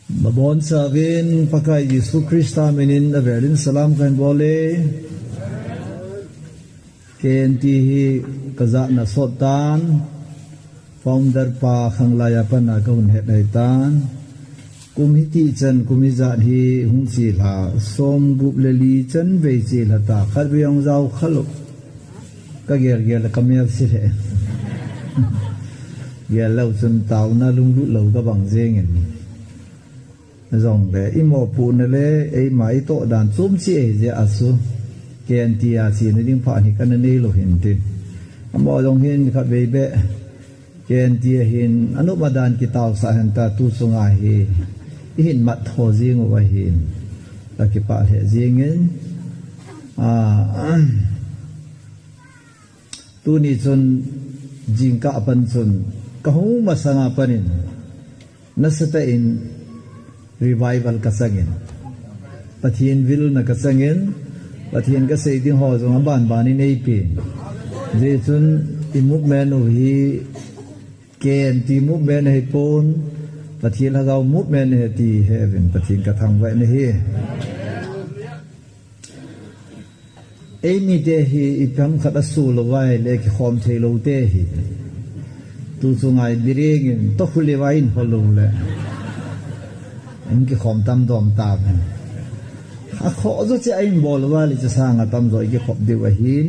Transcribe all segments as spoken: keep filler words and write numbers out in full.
Babon savin Pakai Jesu Christa minin avelin salam kahin bole. K N T hi kajahna sot tan, founder pa khanglai a pat a kahung het ahitan. Kum hiti chan, kum hijat hi hung chilha, som gup le li chan vei chilha ta, khatvei jong jao khalou. Kagel gel le kamel se le. Gel lou chun taona lunglut lou kabang jengin. Jongle, imopohna le, eima itoh dan chom cheh ahi jeh a chu. K N T a chena ding phat hi kana neilou hin tin. Amaho jong hin khatvei beh. K N T a hin, anop a dan kitaosah hen ta tu chunga hi. Ihin mat tho jing uva hin. Kakipah lheh jingin. Ah, Tuni chun jingkah a pat chun kahung masanga pat in nasatah in revival kachangin, Pathen vilna kachangin, Pathen kasei ding ho jong abanban in eipen. Hijeh chun i movement u hi K N T movement ahipon, Pathen Lhagao movement ahi ti heuvin, Pathen kathangvah in ahi. Eimite hi ipi ham khat asoh lou uva ahile kikhom thei lou te hi. Tu chunga Biren in toh khu le uva in hol lou le. In kikhom tam dom ta ven. Akhoh jo cheh a in bol uva le chu sanga tamjo ikikhop diu ahin.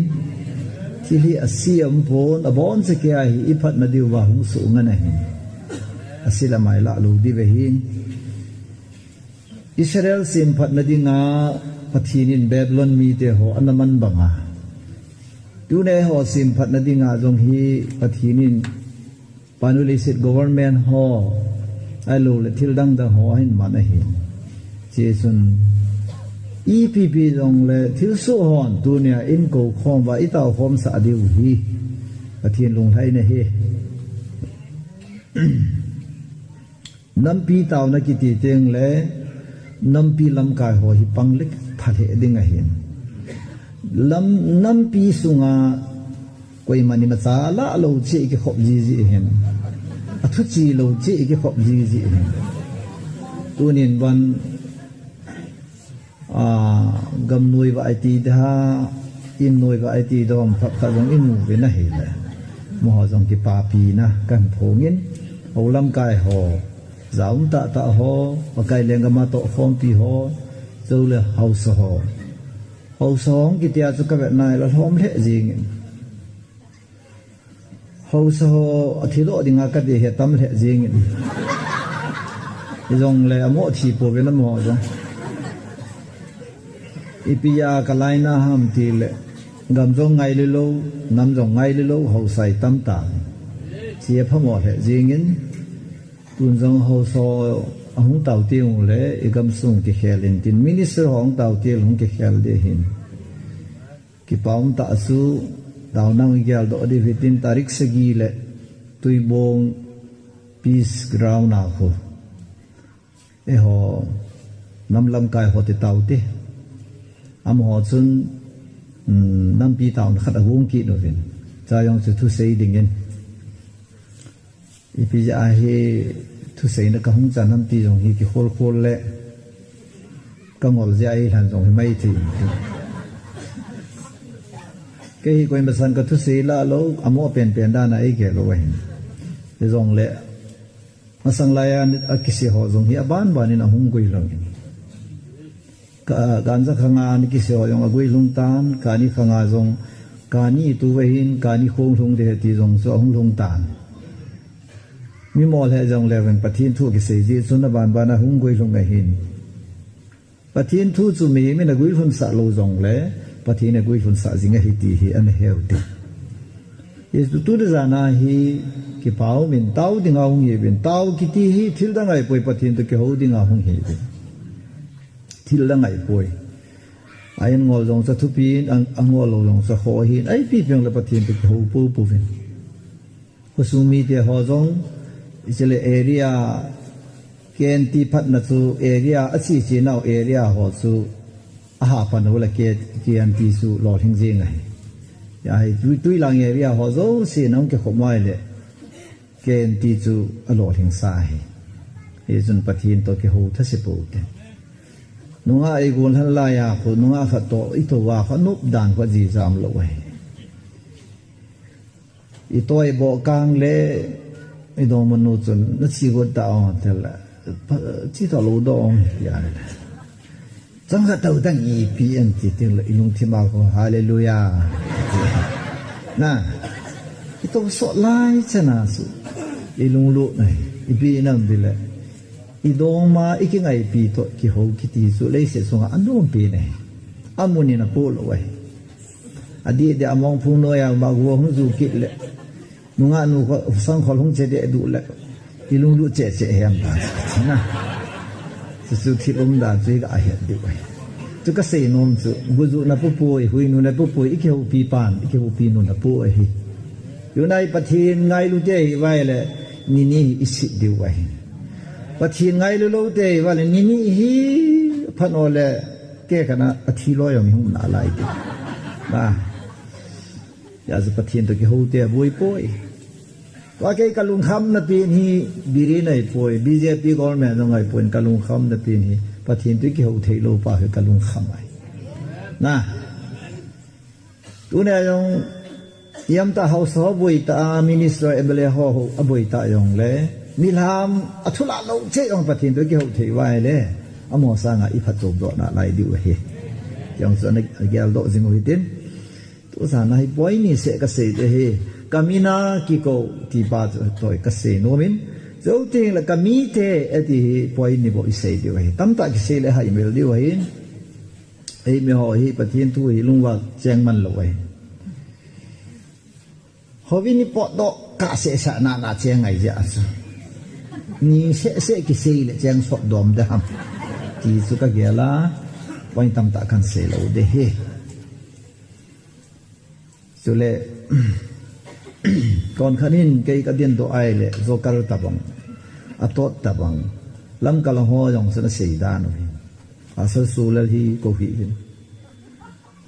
Thil hi ase umpon, abon cheh kei a hi iphatna diuva hung suh ngen ahin. Ase le mai lah lou diu ahin. Israel semphatna dinga Pathen in Babylon mite ho ana man banga, tuni eiho semphatna dinga jong hi Pathen in panu leiset government ho, ahilou le thil dang dang ho ahin man ahi. Hijeh chun ipi pi jongle thilsoh hon tunia eikou khom uva itao khomsah diu hi Pathen lunglhaina ahi. Nampi taona kiti teng le, nampi lamkai ho hi pang le pha lheh ding ahin. Lam, nampi sunga koiman imacha lah lou cheh kikhop jiji ahin. Athu che lou cheh kikhop jiji ahin. Tunin ban A, gam noi uva iti da, in noi uva iti da, hom phat khat jong imu uvin ahile. Amaho jong kipapina kahin phongin, hou lamkai ho, ja um tah tah ho, Pakai lenggam a tohkhompi ho, chule haosa ho. Haosa ho hung kitia chu kavet nai le lhom lheh jingin. Haosa ho athi doh dinga kati hi atam lheh jingin. Hijongle amo thi pouvin amaho jong. Ipi a kalaina ham tile, gam jong ngai le lou, nam jong ngai le lou, haosa itam ta. Hiche aphamo lheh jingin, tun jong haosa ho ahung tao teng ule, igamsung kikhel in tin, minister ho ahung tao teng ule hung kikhel ding ahin. Kipa um tah chu, taona hung geldoh diu hitin tarik sagi le Tuibong Peace Ground a khu. Eiho nam lamkai ho ti tao te. Amaho chun, um, nampi taona khat agong kit uvin. Cha jong chu thusei dingin. Ipi jeh a hi thuseina kahung chan ham ti jong hi kikhol khol le kangol jeh a ilhan jong hi mai thei. Kei hi koima san kathusei lah lou, amo pen pen dan a eigel lou ahin. Hijongle, masang lai a, akisei ho jong hi aban ban in ahung guilhung in. Ka, ganja khanga ni kisei ho jong aguilhung tan, kani khanga jong, kani tu ve hin, kani khong lhung de ti jong chu ahung lhung tan. Mi mo lheh jongle vang Pathen thu kisei jeh chun aban ban a hung guilhung ahin. Pathen thu chu mihem in aguilhun sah lou jongle, Pathen in aguilhun sah jing ahi ti hi ana heu te. Hiche tu, tu le jan a hi kipa um in tao dinga hung hiuvin, tao kiti hi thil dang ahipoi, Pathen toh kihou dinga hung hiuvin. Thil dang ahipoi. A in ngol jong chu athupi in, a, angol lou jong chu akhoh ahin, ipi pen le Pathen toh kihou pou pouvin. Khosung mite ho jong, hiche le area, K N T phatna chu area, ache che nau area ho chu, aha pan u le K, K N T chu lolhing jing ahi. Ahi, Tui, Tuilang area ho jouse nahung kikhop mai le, K N T chu alolhing sa ahi. Hichun Pathen toh kihou thase pou te. Nungah eigon lhan laiya khu, nungah khat toh itou a khu, anop dan khu ajijam lou ahi. Itoi boh kang le, idongmanu chun, nachi got ta ong, tel, pa, chi toh lou dong, ya. Chang khat tou tang ipi em ti teng le, ilungthim a khu, hallelujah. Na, itou soh lai chana chu, ilunglut nai, ipi nam ti le. Idongma, ikingaipi toh, kihou kiti chu, leiset chunga, anompi nai. Amun in apoh lou ahi. Adih dih a mongphung noiya, ma gu hung ju kit le. Nungah nu kho, sangkhol hung che deh duh le. Ilunglut cheh cheh hem ta. Na. Chuchu thil umdan chu iga het diu ahi. Chu kasei nom chu, gujuhna popo, ihuinuna popo, ikihoupi pan, ikihoupi nuna po ahi. Tunai Pathen ngailu te hi vai le, nini hi isit diu ahi. Pathen ngailu lou te hi vai le, nini hi phat o le, kei kana athi loi jong hung nalai ti. Na. Hijeh a chu Pathen toh kihou te aboi poi. Tua kei kalungkhamna pen hi Biren ahipoi, B J P government jong ahipoi, kalungkhamna pen hi Pathen toh kihou thei lou pa hi kalungkham ahi. Na. Tunia jong, iam tah House ho aboi ta, Minister, M L A ho, ho aboi ta jong le, mihem athulah lou cheh jong Pathen toh kihou thei vai le, amaho sanga iphatchom doh nalai diu ahi. Jong chu ana geldoh jing u hitin. Tujan a hi point ni seh kasei te hi, kamin a kikou ti pa chu toh kasei nom in, chuteng le kamite ati hi point ni bou isei diu ahi. Tamtah kisei le haimil diu ahi. Eimi ho hi Pathen thu hi lungval cheng man lou ahi. Houin ipotdoh kah seh sah nana cheng ngai jeh a chu. Ni seh seh kisei le cheng sot dom de ham. Ti chu kagel a, point tamtah kahin sei lou de hi. Chule, konkhat in kei kadindoh a ahile, joker tabang, atot tabang, lamkal ho jong chun asei dan u hi. Pastor Sulal hi kou hi hin.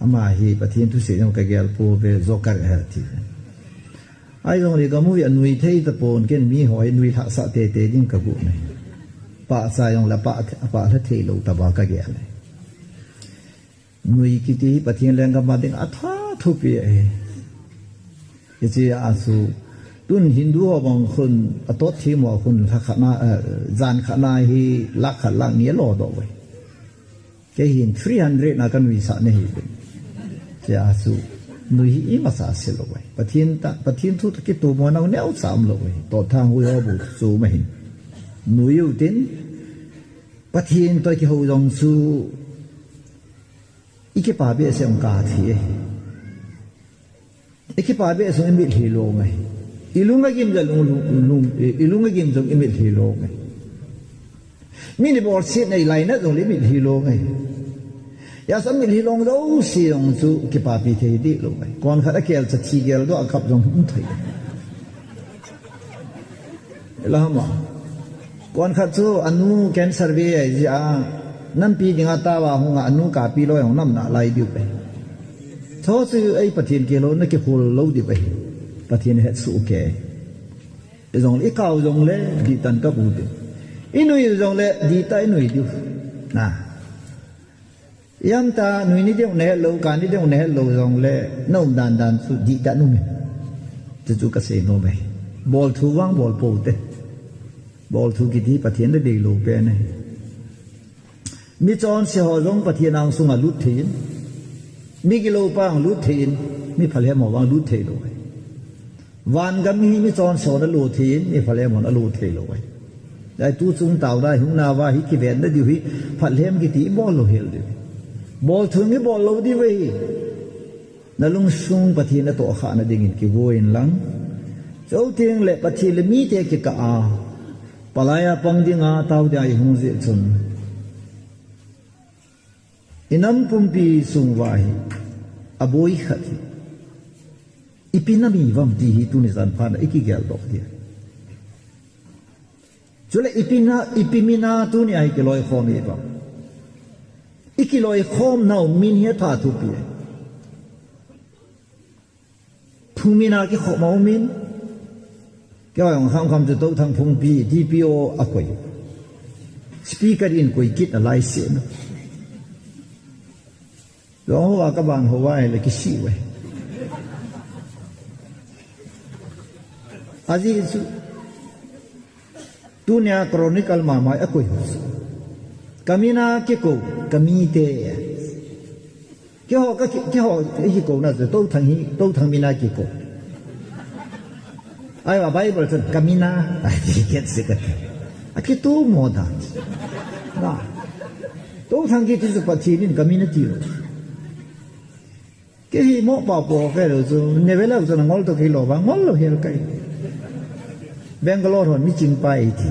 Ama hi Pathen thusei jong kagel pouve, joker ahi ati. Ahijongle kamu hi anui thei tapon, ken mi ho hi nui lhahsah teitei ding kagot ahi. Pahcha jongle apah, apah lha thei lou tobang kagel ahi. Nui kiti hi Pathen lenggam a ding a atha thupi ahi. Hiche a chu tun Hindu ho bang khun atot thim ho khun lha khat na, eh, jan khat na hi lakh khat lakh ni alo doh uve. Kei hin three hundred na kanui sah na hi. Hiche a chu nui hi imacha ase lou uve. Pathen ta, Pathen thu toh kitom nau neocha umlou uve. Toh thang hui ho bou chu ma hin. Nui u tin Pathen toh kihou jong chu ikipa behseh jong kathi e. Ikipa behseh jong imitlhi long e. Ilung agim jong lung, lung, lung, ilung agim jong imitlhi long e. Min ibolsetna ilainat jongle imitlhi long e. Hijeh a chu mitlhi long jouse jong chu kipapi thei dih lou e. Konkhat akelcha thi geldoh a kap jong um thei. Ila hama. Konkhat chu anu cancer ve ahi jeh a, nampi dinga taova hunga anu kapi loi jong nam nalai diu ahi. Chu chu ei Pathen kilouna kihol lou diu ahi. Pathen hetsoh kei. Ijongle ikao jongle dihtah in kabu diu. Inui jongle dihtah in inui diu. Na. Iamtah nui ni ding nahet lou, ka ni ding nahet lou jongle, na um dan dan chu dihtah in um in. Chuchu kasei nom e. Bol thu vang bol pou te. Bol thu kiti Pathen nadei lou pen ahi. Mi chonse ho jong Pathen angsunga lut thei in. Mi gilou pa ang lut thei in. Mi phalhem ho vang lut thei lou ahi. Vangam hi mi chonse hon alo thei in, mi phalhem hon alo thei lou ahi. Hijeh a tuchung taona hi hung nauva hi kivenna diu hi, phalhem kiti ibol lou hel diu. Bol thu ibol lou diu ahi. Nalungsung Pathen natoh khah na dingin kigo in lang. Chuteng le Pathen le mite kikah a, palai a pang dinga tao dia ihung jeh chun. Inam pumpi sung uva hi, aboi khat hi. Ipi na mi uvam ti hi tuni jan phat a ikigel doh dia. Chule ipi na, ipi min a tuni a hi kiloikhom i uvam. Ikiloikhom nau min hi atha thupi. Thu min a kikhom a um in, kei jong kham kham chu Touthang Phungpi, T P O a koi. Speaker in koi kit a lai se na. Lo ho va ka ban ho va le kisi ve. Aji su. Tunia Chronicle mamai a koi ho. Kamina kiko, kamite. Keiho ka ki, keiho kiko na chu, Touthang hi, Touthang mina kiko. Ai va Bible chun, kamina, ai, ti ket se ka. A kitu mo da. Na. Touthang kiti chu Pathen in kamina ti lo. Kei hi mo pa po ke lo chu, ne ve lo chu na ngol to kei lo ba, ngol lo hel kai. Bangalore hon mi ching pa i ti.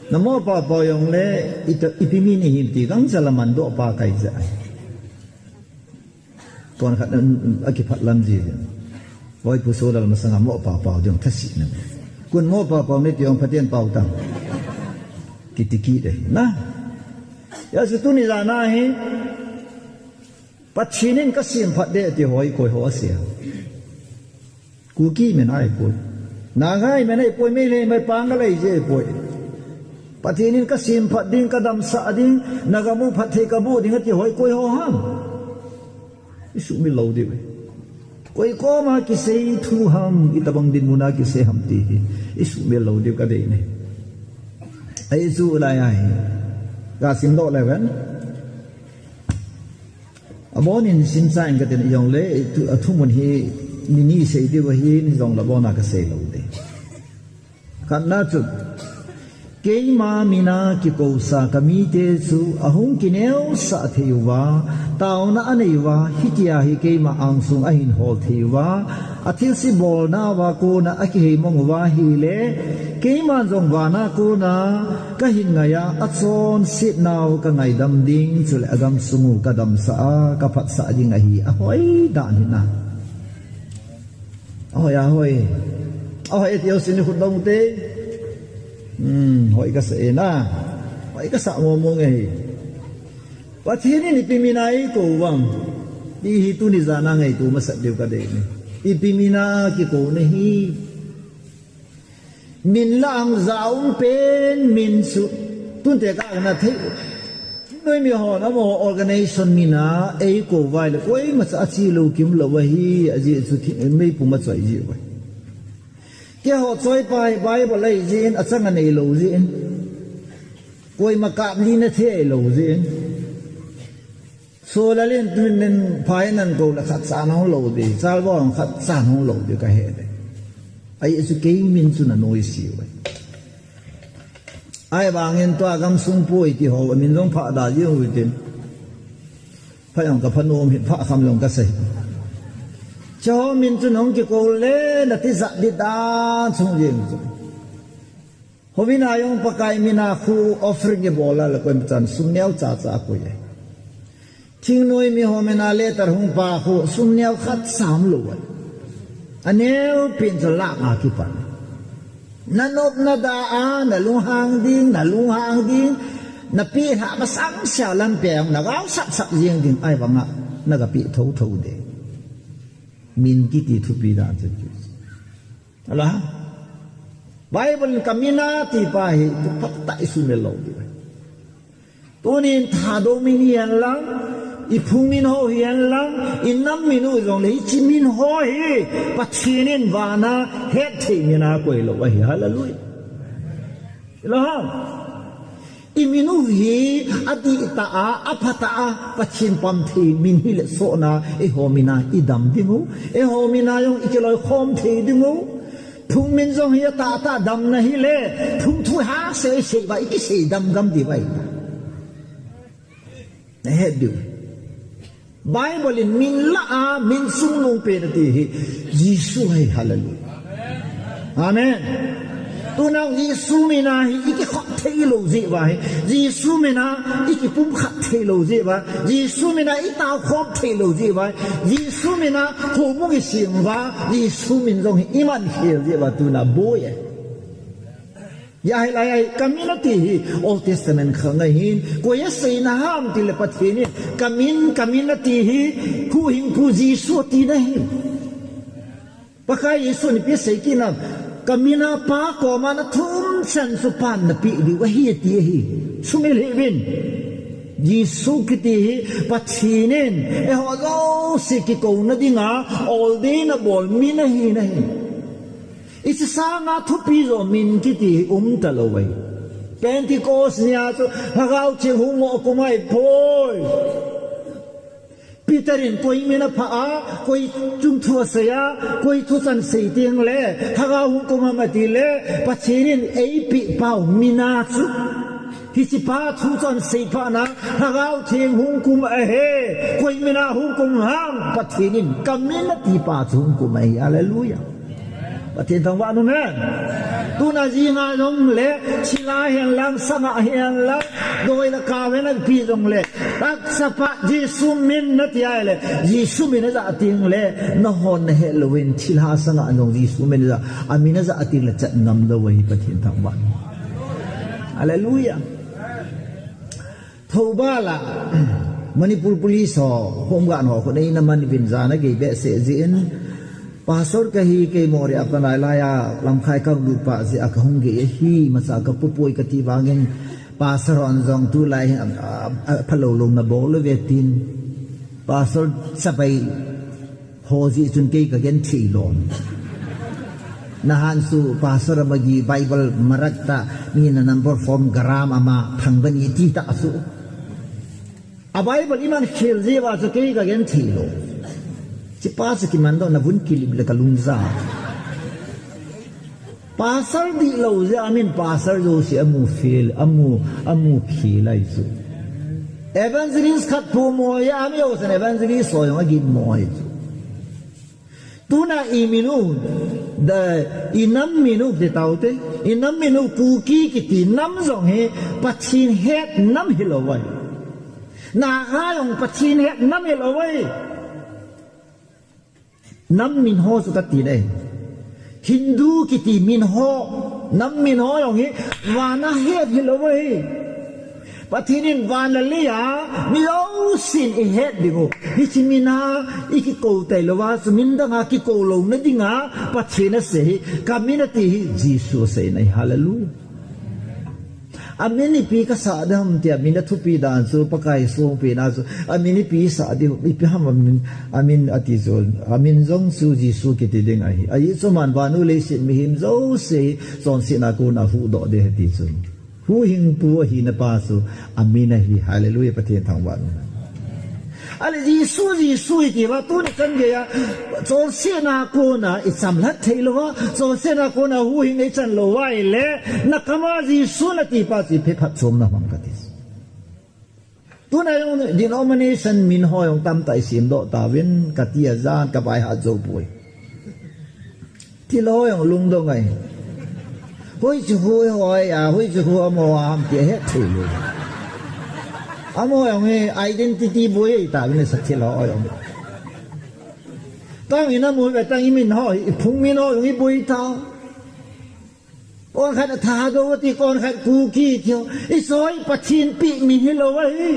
Na mo pa po jong le, ito, ipi mi ni him ti, gang sa la man do pa kai ja. Kon khat, mm, a kiphat lam ji. Voi pu so lal masanga mo pa po jong thasi na. Kun mo pa po ni ti jong Pathen pao tang. Kiti ki de. Na. Ya su tu ni la na hi. Pathen in ka sem phat de ti hoi koi ho sia. Kuki men ai poi. Naga i men ai poi, Meitei mai pang ka lei je poi. Pathen in ka sem phat ding, ka damsah ding, na gam u phatthei ka boh ding ati hoi koi ho ham. I sumil lou diu. Koi koma kisei thu ham, i tabang dinmun a kisei ham ti hi. I sumil lou diu ka dei ne. Ai su lai ai. Ka sim doh le ven. Abon in sim sa in ka tin jong le, i thu, a thumun hi, ni ni sei diu hi, ni jong la bon a ka sei lou de. Khatna chu, keima mina kiko sa ka mite chu, ahung kineo sa thei uva, taona a nei uva, hitia hi keima angsung a hin hol thei uva, a thilse bolna uva kona a kihei mong uva hi le, keima jong vana kona, Ka hin ngai a, a chonsetnau ka ngaidam ding, chule a gamsung u ka damsah a, ka phatsah ding ahi, a hoi dan hi na. A hoi, a hoi. A hoi ti ho sin ni khut dong te. Hmm, hoi ka sa e na. Hoi ka sa mo mo nge hi. Pathen in ipi mina i ko vang. Ti hi tuni jana ngai tu masat diu ka de ni. Ipi mina ki ko na hi. Min la ang ja um pen min chu. Tunte ka na thei. Noi mi ho na mo organization mina ei ko vai le koima cha a chi lo kim lo va hi a ji chu thi mei puma choi ji vai. Keiho choi pai Bible ei jin a chang a nei lo jin. Koima kap li na thei lo jin. Solalin tunin phai nan ko la khat cha nong lo di, chalvon khat cha nong lo di ka he de. Ai chu kei min chu na noi si vai. Ai bangin tua gamsung pui ti ho min jong pha da ji u tin. Pha jong ka pha nom hi pha kham jong ka sei. Cho min chu nong ki ko le na ti za di dan chung jing chu. Hovin a jong Pakai mina khu offering i bol a le koima chan sum neo cha cha a koi e. Thingnoi mi ho mina letter hung pa khu sum neo khat sam lo a. A neo pen chu lakh a kipan. Na nop na da a, na lunghang ding, na lunghang ding, na pi ha masang sia lam peng, na gao sap sap jing ding ai vang a, na ga pi tho tho de. Min kiti thupi dan chu. Ala. Bible in ka mina ti pa hi, tu phat ta i sumil lo ti. Tunin Thadou min hi hen lang, i phung min ho hi hen lang, i nam min u jong le, i chi min ho hi, Pathen in vana, het thei mina koi lo ahi. Hallelujah. Amen. I min u hi a dih ta a, a pha ta a, Pathen pam thei min hi le sohna, eiho mina i dam ding u, eiho mina jong i kiloi khom thei ding u. Phung min jong hi a ta ta damna hi le, phung thu ha sei sei va i kisei dam gam di vai. Na het diu. Bible in min la a, min sung nung pen a ti hi. Jesu hi, hallelujah. Amen. Tuna Jesu mina hi i kikhop thei lo ji va hi. Jesu mina i kipum khat thei lo ji va. Jesu mina i tao khop thei lo ji va. Jesu mina khomu ki sim va. Jesu min jong hi i man khel ji va tuna boi e. Ya hi lai ai, ka min a ti hi, Old Testament kha ngai hin, koi a seina ham ti le Pathen in, ka min, ka min a ti hi, Pu Hing Pu Jesu ti na hi. Pakai Jesu ni pi sei ki na, Ka min a Pa koma nathum chan chu Pan napeh diu ahi, ati ahi. Sumil hih uvin. Jesu kiti hi Pathen in eiho jouse kikouna dinga ordain abol min ahi nahi. Hiche sanga thupi jo min kiti hi umtalou ahi. Pentecost nia chu Lhagao Theng hung ngoh kum ahipoi. Peter in koi min aphah a, koi chungthu asei a, koi thuchan sei tengle Lhagao hung kum ham atile, Pathen in eipeh pau min a chu, hichepa thuchan sei phatna Lhagao Theng hung kum ahi. Koi min a hung kum ham? Pathen in ka min atipa chu hung kum ahi. Hallelujah. Pathen thangvah in, amen. Tuna jinga jongle, thilha henlang, sanga henlang, doi le kau henlang, ipi jongle, Taksapa Jesu min nati ahile, Jesu min najah tengle, nahon nahet louvin thilha sanga jong Jesu min najah, amin najah tengle chat ngam lou ahi. Pathen thangvah in. Hallelujah. Thoubal a Manipur Police ho, Home Guard ho khun eina man uvin, jana gei behseh jeh in, Pastor kahi, kei Moreh a kana lai a, lamkai kalut pah jeh a kahung gei ahi, imacha kapupoi kati vangin, Pastor hon jong tulai hi, a, a, aphalou louna bol uve tin, Pastor chabai ho jeh chun kei kagenthei lou. Nahan chu Pastor Amagi Bible marak ta, mi na number form gram ama thang bani ti ta chu. A Bible iman khel jeh uva chu kei kagenthei lou. Hichepa chu kimandoh na vun kilip le kalung ja. Pastor dihlou jeh a min pastor jouse amu fail, amu, amu khel ahi chu. Evangelist khat pomo jeh a mi jousen evangelist ho jong aginmo ahi chu. Tuna imin u, the, inam min u ti taute, inam min u Kuki kiti nam jong hi Pathen het nam hilou ahi. Naga jong Pathen het nam hilou ahi. Nam min ho chu kati le, Hindu kiti min ho, nam min ho jong hi vana het hilou ahi. Pathen in van le lei a mi jousen eihet diu, hiche min a ikikou tailouva chu min danga kikou louna dinga Pathen asei hi, ka min ati hi Jesu asei nahi. Hallelujah. Amin ipi kasah ding ham tia, min athupi dan chu, Pakai songpena chu, amin ipi sah ding, ipi ham amin, amin ati chu, amin jong chu Jesu kiti ding ahi. Ahi chu aman vannoi leiset mihem jouse chonsetna kona huhdoh ding ahi ti chu. Huhhingpu ahina pa chu amin ahi. Hallelujah, Pathen thangvah in. Ahile Jesu, Jesu iti uva, tuni chan geiya, chonsetna kona ichamlhat theilouva, chonsetna kona huhhing ichan louva ahile, nakama Jesu natipa chu ipi phatchomna ham kati. Tuna jong denomination min ho jong tamtah isemdoh tauvin, kati ajan, kavaihat jou poi. Thilha ho jong lungdong ahi. Hoiche ho hoi a, hoiche ho amaho ham ti ahet thei lou. Amaho jong hi identity boi ahi tauvin, sa thilha ho jong. Tang ina mu ve tang imin ho, iphung min ho jong iboi ta. Konkhat a Thadou ati, konkhat Kuki ati ho. Hiche hi Pathen peh min hilou ahi.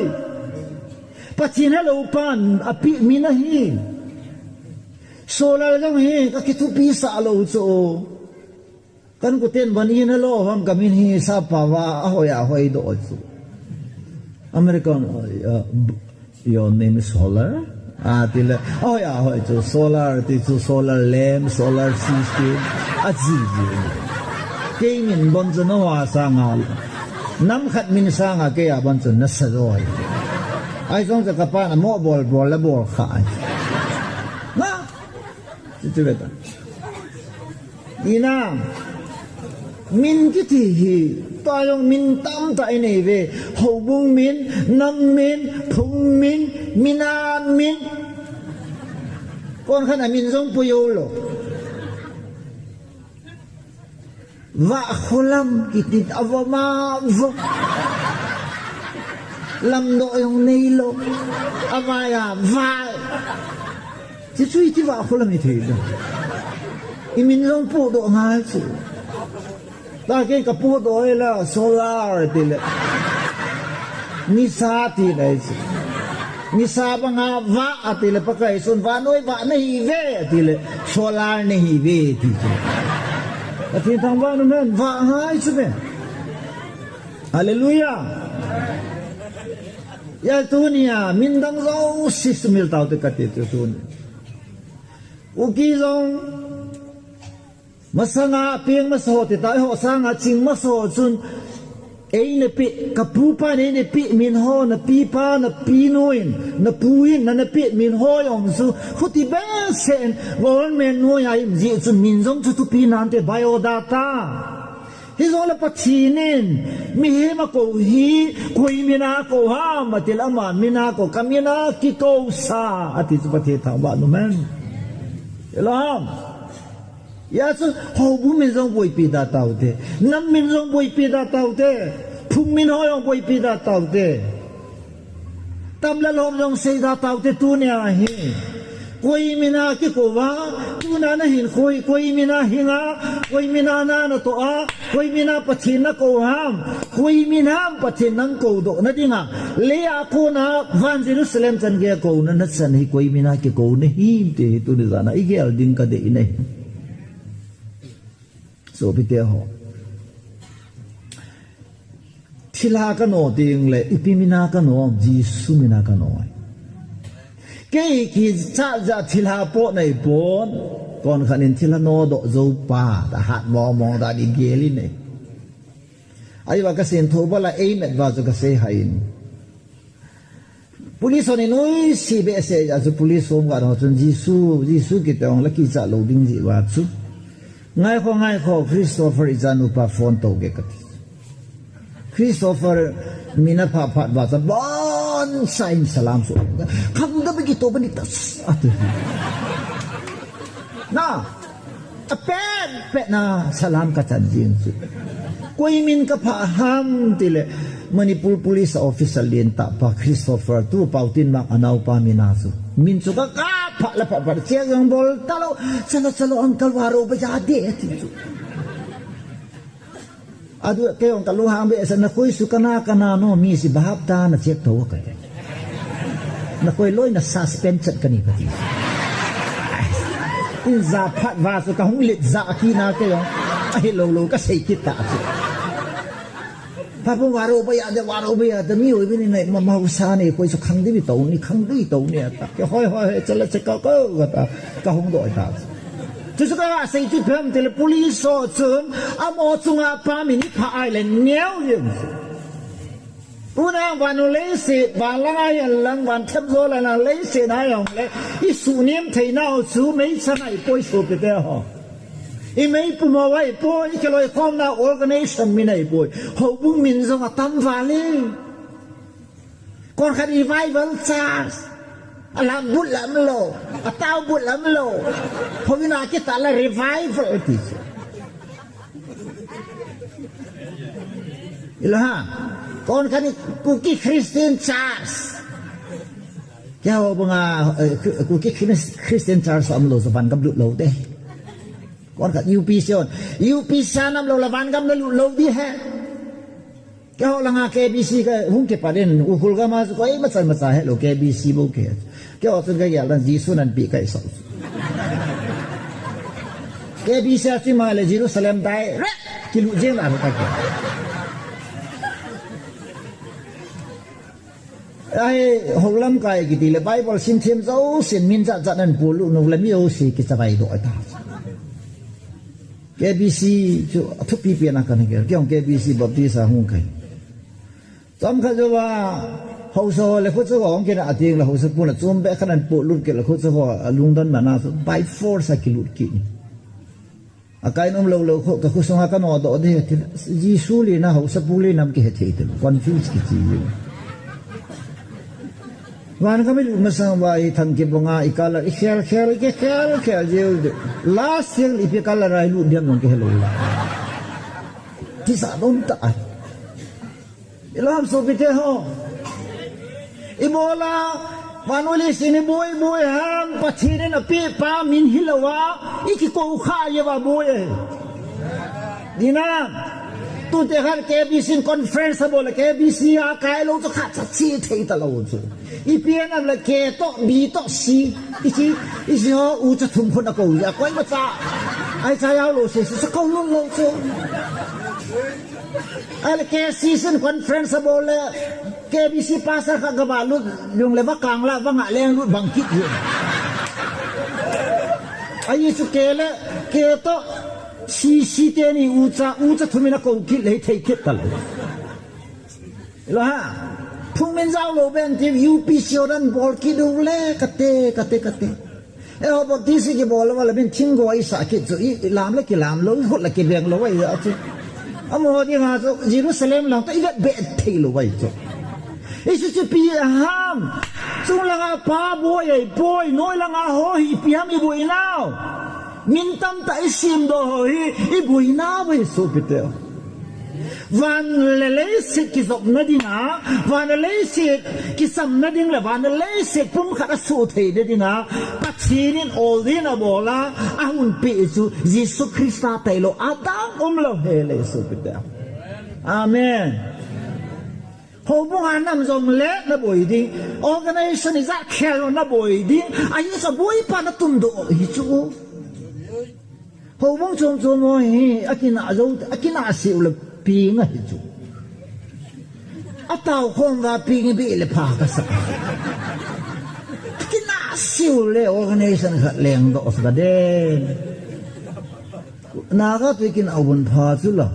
Pathen helou pan apeh min ahi. Solar jong hi kakithupisah lou chu. Ka inkoten ban in helou ham, kamin hi sapa va ahoi ahoi doh chu. American, uh, your name is Solar? Atile, ahoi ahoi chu, Solar ti chu, solar lamp, solar system, aji ji. Kei min bon chu nawa sanga, nam khat min sanga kei a bon chu nasa jo ahi. Ahi jong chu kapan amo bol bol le bol kha ahi. Na? Chuchu ve ta. Ina, min kiti hi, tua jong min tamtah inei ve, houbung min, nam min, phung min, min a min. Konkhat a min jong pui jou lou. Vahkholam kiti a vama vo. Lamdoh jong neilou. Avai a vai. Chuchu iti Vahkholam ithei da. Imin jong podoh ngai chu. Tua kei kapodoh e la Solar tile. Nisa ti nai chu. Nisa banga Vah atile Pakai chun vannoi Vah nahi ve atile Solar nahi ve ti chu. Pathen thangvah in umhen, vah ngai chu me. Hallelujah. Hia tunia, min dang jouse sumil taute kati chu tuni. Kuki jong, masanga peng masa ho ti ta, eiho sanga ching masa ho chun, eina peh, ka pupa in eina peh min ho, na pipa, na pinu in, na pu in, na, na peh min ho jong chu, khuti behseh in, government noiya um jeh chun min jong chu thupi nante biodata. Hijongle Pathen in, mihem akou hi, koi mina kou ham, ati le ama mina kou, ka mina kikou sa, ati chu Pathen thangvah in umhen. Hilou ham. Hia chu, houbung min jong boipi da taute. Nam min jong boipi da taute. Phung min ho jong boipi da taute. Tam le lhom jong sei da taute tunia hi. Koi mina kikou va, tuna na hinkho hi, koi mina hinga, koi mina na natoh a, koi mina Pathen nakou ham, koi min ham Pathen nang koudoh na dinga. Leiya kona van Jerusalem chan geiya kouna na chan hi koi mina kikou na him ti hi tuni jana igel ding kadei ahi. Sopite ho. Thilha kano tengle, ipi mina kano, Jesu mina kano. Kei kicha ja thilha po nei pon, konkhat in thilha nodoh jou pa, ta hat mong mong ta di gel in ahi. Ahivang kasei in thoubal a eimet uva chu kasei hih in. Police hon einoise behseh jeh a chu police home guard ho chun Jesu, Jesu kiti jongle kicha lou ding jeh uva chu. Ngaikho, ngaikho, Christopher ichanupa phone tou ge kati. Christopher min aphah phat uva chu abonchauvin salam chu. Khangdong beh kitoh bani tas ati. Na, apet pet na salam kachan jing chu. Koi min kaphah ham tile, Manipur Police officer lentah pa Christopher tu Paotinmang anaopa mina chu. Min chu ka, kaphah le phah phah, check jong bol talou, chalo, chalo, uncle, varou bhaiya de, ati chu. Adu, kei jong kalunghang behseh, nakoi su kana kana no, mi si bahap ta na check tou kati. Nakoi loi na suspend chet kani kati. In ja phat uva chu kahung let ja kit na kei jong. Ahilou lou kasei kit ta chu. Phaphung, varou bhaiya de, varou bhaiya de, mi oi bini nai ma, ma usa ni, koi su khangdong beh tou ni, khangdong beh tou ni ata. Kei hoi hoi hoi, chala cheka ko kata. Kahung doh ta. Chuchu kasei chu ipi ham tile police ho chun, amaho chunga pa min iphah a ahile neo jeng. Tuna vannoi leiset, van langa hihen lang, van themjo langa leiset a jongle, isuhnem theinau chu meichang ahipoi sopite ho. Imeipum ho ahipoi, ikiloikhomna organization min ahipoi. Houbung min jong atam val e. Konkhat revival church. Alam but lam lou. Atao but lam lou. Houin a kitah le revival ti chu. Hilou ham. Konkhat hi Kuki Christian Church. Keiho banga, eh, Ku-, Kuki Chris-, Christian Church umlou chu vangam lut lou te. Konkhat U P C hon. U P C umlou le vangam nalut lou ding ahi. Keiho langa K B C kahung kipat in, Ukhrul gam a chu koima chan macha helou, K B C bou kihe. Keiho chun kagel dan Jesu nanpi kahisah. K B C a chu ima le Jerusalem direct kilut jeng na ka ke. Ahi, houlamkai kiti le Bible simthem jousen min jat jat nan polut nung le mi jouse kichavai doh ta. K B C chu athupi pen a kana gel. Kei jong K B C Baptist a hung kahi. Chomkhat jouva haosa ho le khucha ho hung kinah teng le haosapu na chom beh khat nan polut kit le khucha ho alungdon man a chu by force a kilut kit. Akai nom lou lou kho, ka khosunga kanodoh ding ti. Jesu le na haosapu le nam kihe thei ti. Confuse kichi. Van gam ilut masang uva hi thangkip banga i color, i khel khel, i kikhel khel jeng. Last jeng ipi color a ilut diam jong kihe lou la. Tisa dom ta. Hilou ham sopite ho. Ibola, vannoi leiset hi boi boi ham, Pathen in apeh pa min hilouva, ikikou kha jeh uva boi e. Dina, tute khat K B C in conference abol le K B C a kai lou chu khat cha chi thei talou chu. Ipi ham le K toh, B toh, C, ichi, ichi ho u cha thum khun akou jeh a koimacha. Ai cha yau lo se se ko lo lo se. Ale K C C conference a bol le K B C pastor kha gaba lu yung le va kang la va nga leng lu bang kit ye. Ai chu ke le ke to C C te ni u cha u cha thumina ko kit le thei kit ta lo. Lo ha. Phung min zau lo ben ti U P C o dan bol ki du le kate kate kate. E ho Baptist ki bol wala min thing go isa ki chu i lam le ki lam lo i hot le ki beng lo wai ya chu. Amo di nga chu Jerusalem lang ta i vet be thei lo wai chu. Isu chu pi ham. Chung langa pa boi ai boi noi langa ho hi pi ham i boi nau. Min tam ta i sim do ho hi i boi nau wai su pi te. Van le leiset kizopna dinga, van le leiset kisamna ding le van le leiset pumkhat a suh theina dinga, Pathen in ol din a bol a, a hun pe chu Jesu Christa tailou a dang um lou he le su pi te. Amen. Houbung a nam jong le na boi ding, organization ijat khel na boi ding, ahi sa boi pa na tum doh hi chu. Houbung chom chom ho hi, a kina jou, a kina siu le pi nga hi chu. A tau khom va pi ngi bi le pha ka sa. A kina siu le organization khat leng doh sa den. Naga tu kina u bun pha chu la.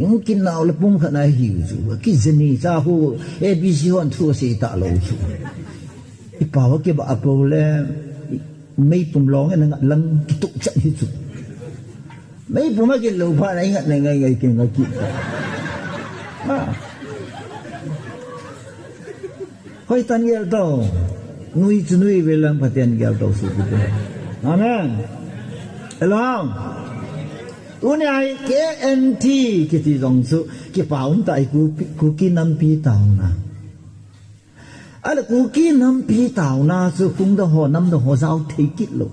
Yung kina u le pum khat na hi chu. Ki jeni cha hu A B C hon thu se ta lo chu. I pa ho ki ba a po le. Meipum long en a ngat lang kituk chat hi chu. Meipum a kilou pha na i ngat na ngai ngai ken ngai ki. Ha. Hoi tan gel to. Nui chu nui ve lang Pathen gel to su ki te. Amen. Hello. Tuni ai K N T kiti jong chu kipa um ta i Kuki, Kuki nampi tauna. Ale Kuki nampi tauna chu kung da ho nam da ho jao thei kit lou.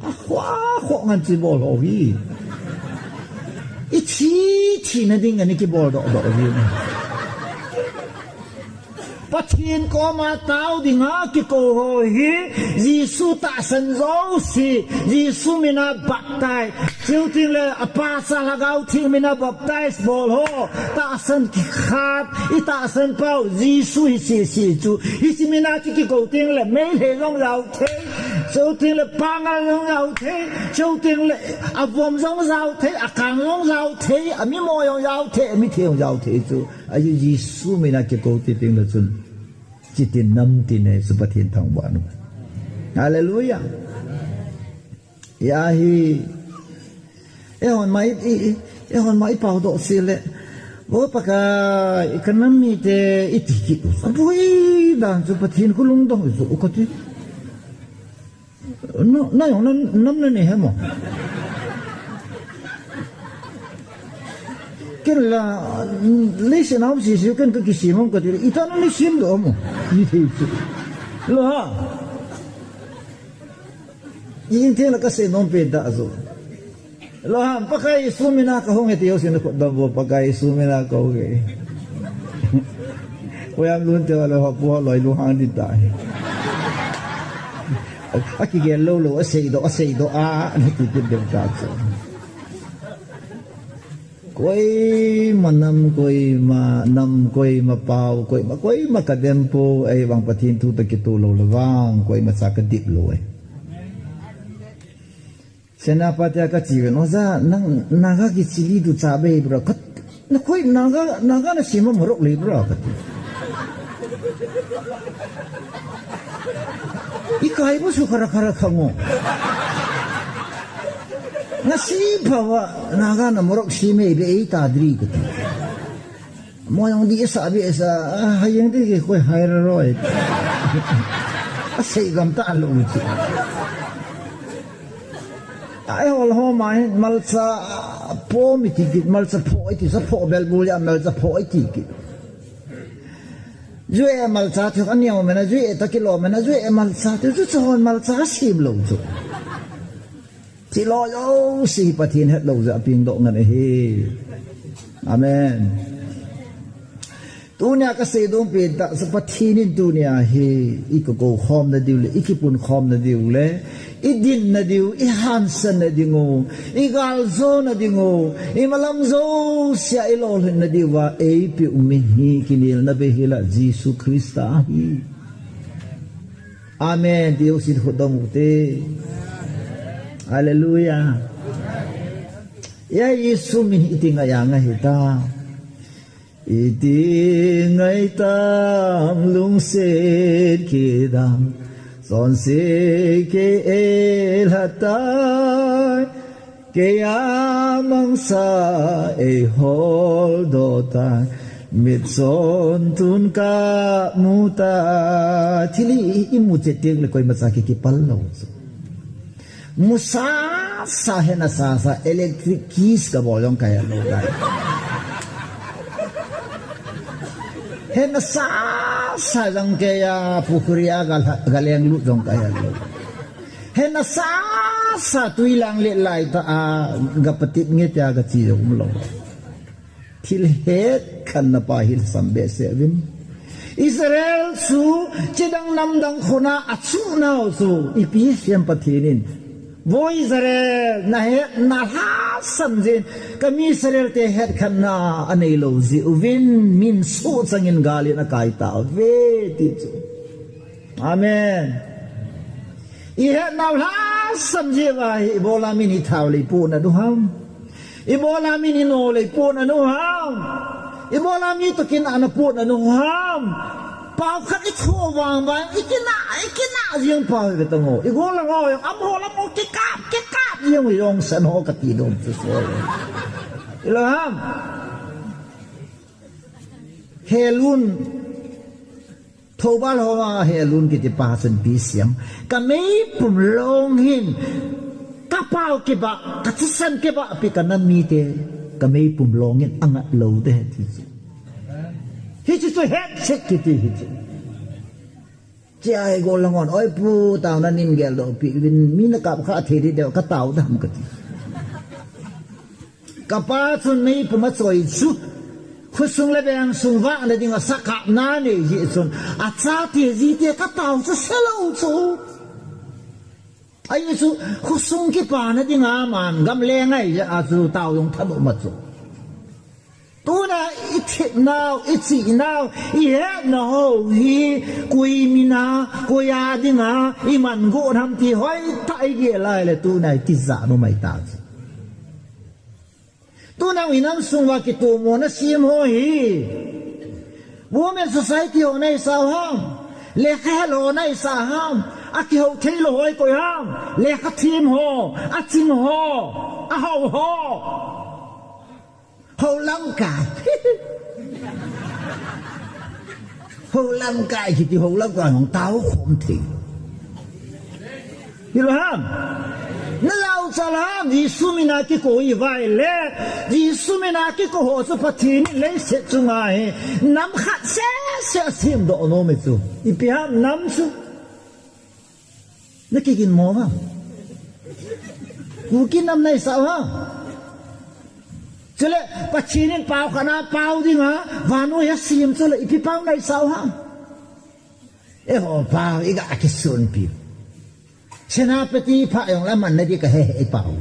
A khua kho ngan chi bol ho hi. I thi thi na ding ani ki bol doh doh hi. Pathen koma tao dinga kikou ho hi Jesu tahsan jouse, Jesu mina baptize. Chuteng le apa cha Lhagao Theng mina baptize bol ho. Tahsan khat, i tahsan pau, Jesu hi si si chu. Hi si mina chu kikou teng le, mei le jong jao thei. Chuteng le pangal jong jao thei. Chuteng le avom jong jao thei, akang jong jao thei, amimo jong jao thei, amithi jong jao thei chu. Ahi Jesu mina kikou ti teng le chun. Chiti nam ti ne chu Pathen thangvah nu. Hallelujah. Ya hi. E hon mai i, i, e hon mai pau do si le. Vo Pakai, i kanam mi te i ti ki. Abui dan chu Pathen ku lungdong chu u ka ti. No, na yong na nam na ne he mo. Ken la, le se na si si ken ka ki si mo ka ti. I ta na ni sim do mo. Ni te chu. Lo ha. Ing thei la ka sei nom pe da zo. Lo ham Pakai Jesu mina ka hung he ti ho sin ko da vo Pakai Jesu mina ka hung he. Ko yam lun te la ho pu ho loi lu hang di ta. A ki gel lo lo a sei do a sei do a na ti ti de ta zo. Koima nam, koima nam, koima pau, koima, koima ka dem po, ei vang Pathen thu ta kitu lo le vang, koima cha ka dip lo ei. Senapati a ka chi ve, "Oja, nang Naga ki chili tu cha bei bro." Ka, "Na koi Naga, Naga na sima morok le bro." Ka ti. I kai bo su khara khara khango. Ngasi phawa Naga na morok si mei be ei ta dri ka ti. Mo yong di sa bi sa, ah, hayeng di ke koi hai ra roi. A sei gam ta lo chi. Ai hol ho mai malcha po mi ti ki, malcha pho ti sa pho bel bu ya malcha pho ti ki. Jue malcha chu ani o mena jue ta kilo mena jue malcha chu chu hon malcha sim lo chu. Ti lo lo si Pathen het lo ja ping do ngan ahi. Amen. Tunia kasei dungpen tah chu Pathen in tunia hi, i kikou khomna diu le, i kipun khomna diu le, i dinna diu, i hansanna diu, i galjona diu, i malam jousea i lolhinna diuva, eipeh u mihem kinelna bei hi la Jesu Christa ahi. Amen. Tiu sin khut dong u te. Hallelujah. Ia Jesu min iti ngai a ngai hita. Iti ngai tam lungset kidang, sonse kei eilha tai, kei a mangcha eihol doh tai, mitchon tun kamu tai. Thil i, i mu chet teng le koimacha kei kipal lou chu. Mu sasa, he na sasa, electric kiss kabol jong kahe lou tai. He na sasa jong kei a pukhri a ga, ga lenglut jong kahe lou. He na sasa tui lang le lai tah a ga patit nge tia gache jong umlou. Thil hetkhenna pa hi lhasam behseh uvin. Israel chu chidang namdang khona achuh nau chu ipi Pathen in, vo Israel, nahet nalhasam jeh in, kami Israel te hetkhenna aneilou jeh uvin, min sohchang in gal in akai tauve ti chu. Amen. Ihet nau lhasam jeh uva hi ibola min ithao le ipoh nau ham? Ibola min ino le ipoh nau ham? Ibola mi toh kinah napoh nau ham? Pao khat ithoh vang vang, ikinah, ikinah jeng pao hi ve tang o. Igol lang o, amaho lam o kikap, kikap jeng u jong san ho kati dom chu so. Ilo ham? Helun. Thoubal ho a Helun kiti pa chun ipi asei em? Ka meipum long hin, ka pao kibah, ka thisan kibah pi ka nam mite, ka meipum long hin angat lou ding ahi ti chu. Hiche chu hetchet kiti hichu. Chia igol lang hon, oi pu, taona nin geldoh peh uvin, mi nakap kha thei ding deu, ka tao dam kati. Ka pa chun meipum achoi chu, khosung le bengsung vahna dinga sakapna nei jeh chun, achate jite ka tao chu selou chu. Ahi chu, khosung kipana dinga man, gam leng ahi jeh a chu tao jong thanom a chu. Tuna i thepnau, i chihnau, i hetnau hi, koi mina, koi a dinga, i man got ham ti hoitah i gel lai le tuna i tijat u mai ta chu. Tuna i nam sung uva kitomona sem ho hi, Women Society ho nahisah u ham, lekha hel ho nahisah ham, akihou theilou ho hi koi ham, lekha them ho, aching ho, ahao ho. Hou lamkai. Hou lamkai kiti, hou lamkai hung tao khom thei. Hilou ham? Nalou chalou ham? Jesu mina kikou i vai le, Jesu mina kikou ho chu Pathen in leiset chunga hi nam khat seh seh asemdoh nom e chu. Ipi ham nam chu? Nakiginmo ham? Kuki nam nahisah u ham? Chule, Pathen in pao khat a pao dinga vannoi asem chule, ipi pao nahisah u ham? Eiho pao iga kisunpi. Senapati pha jong le amanna di kahe he i pao.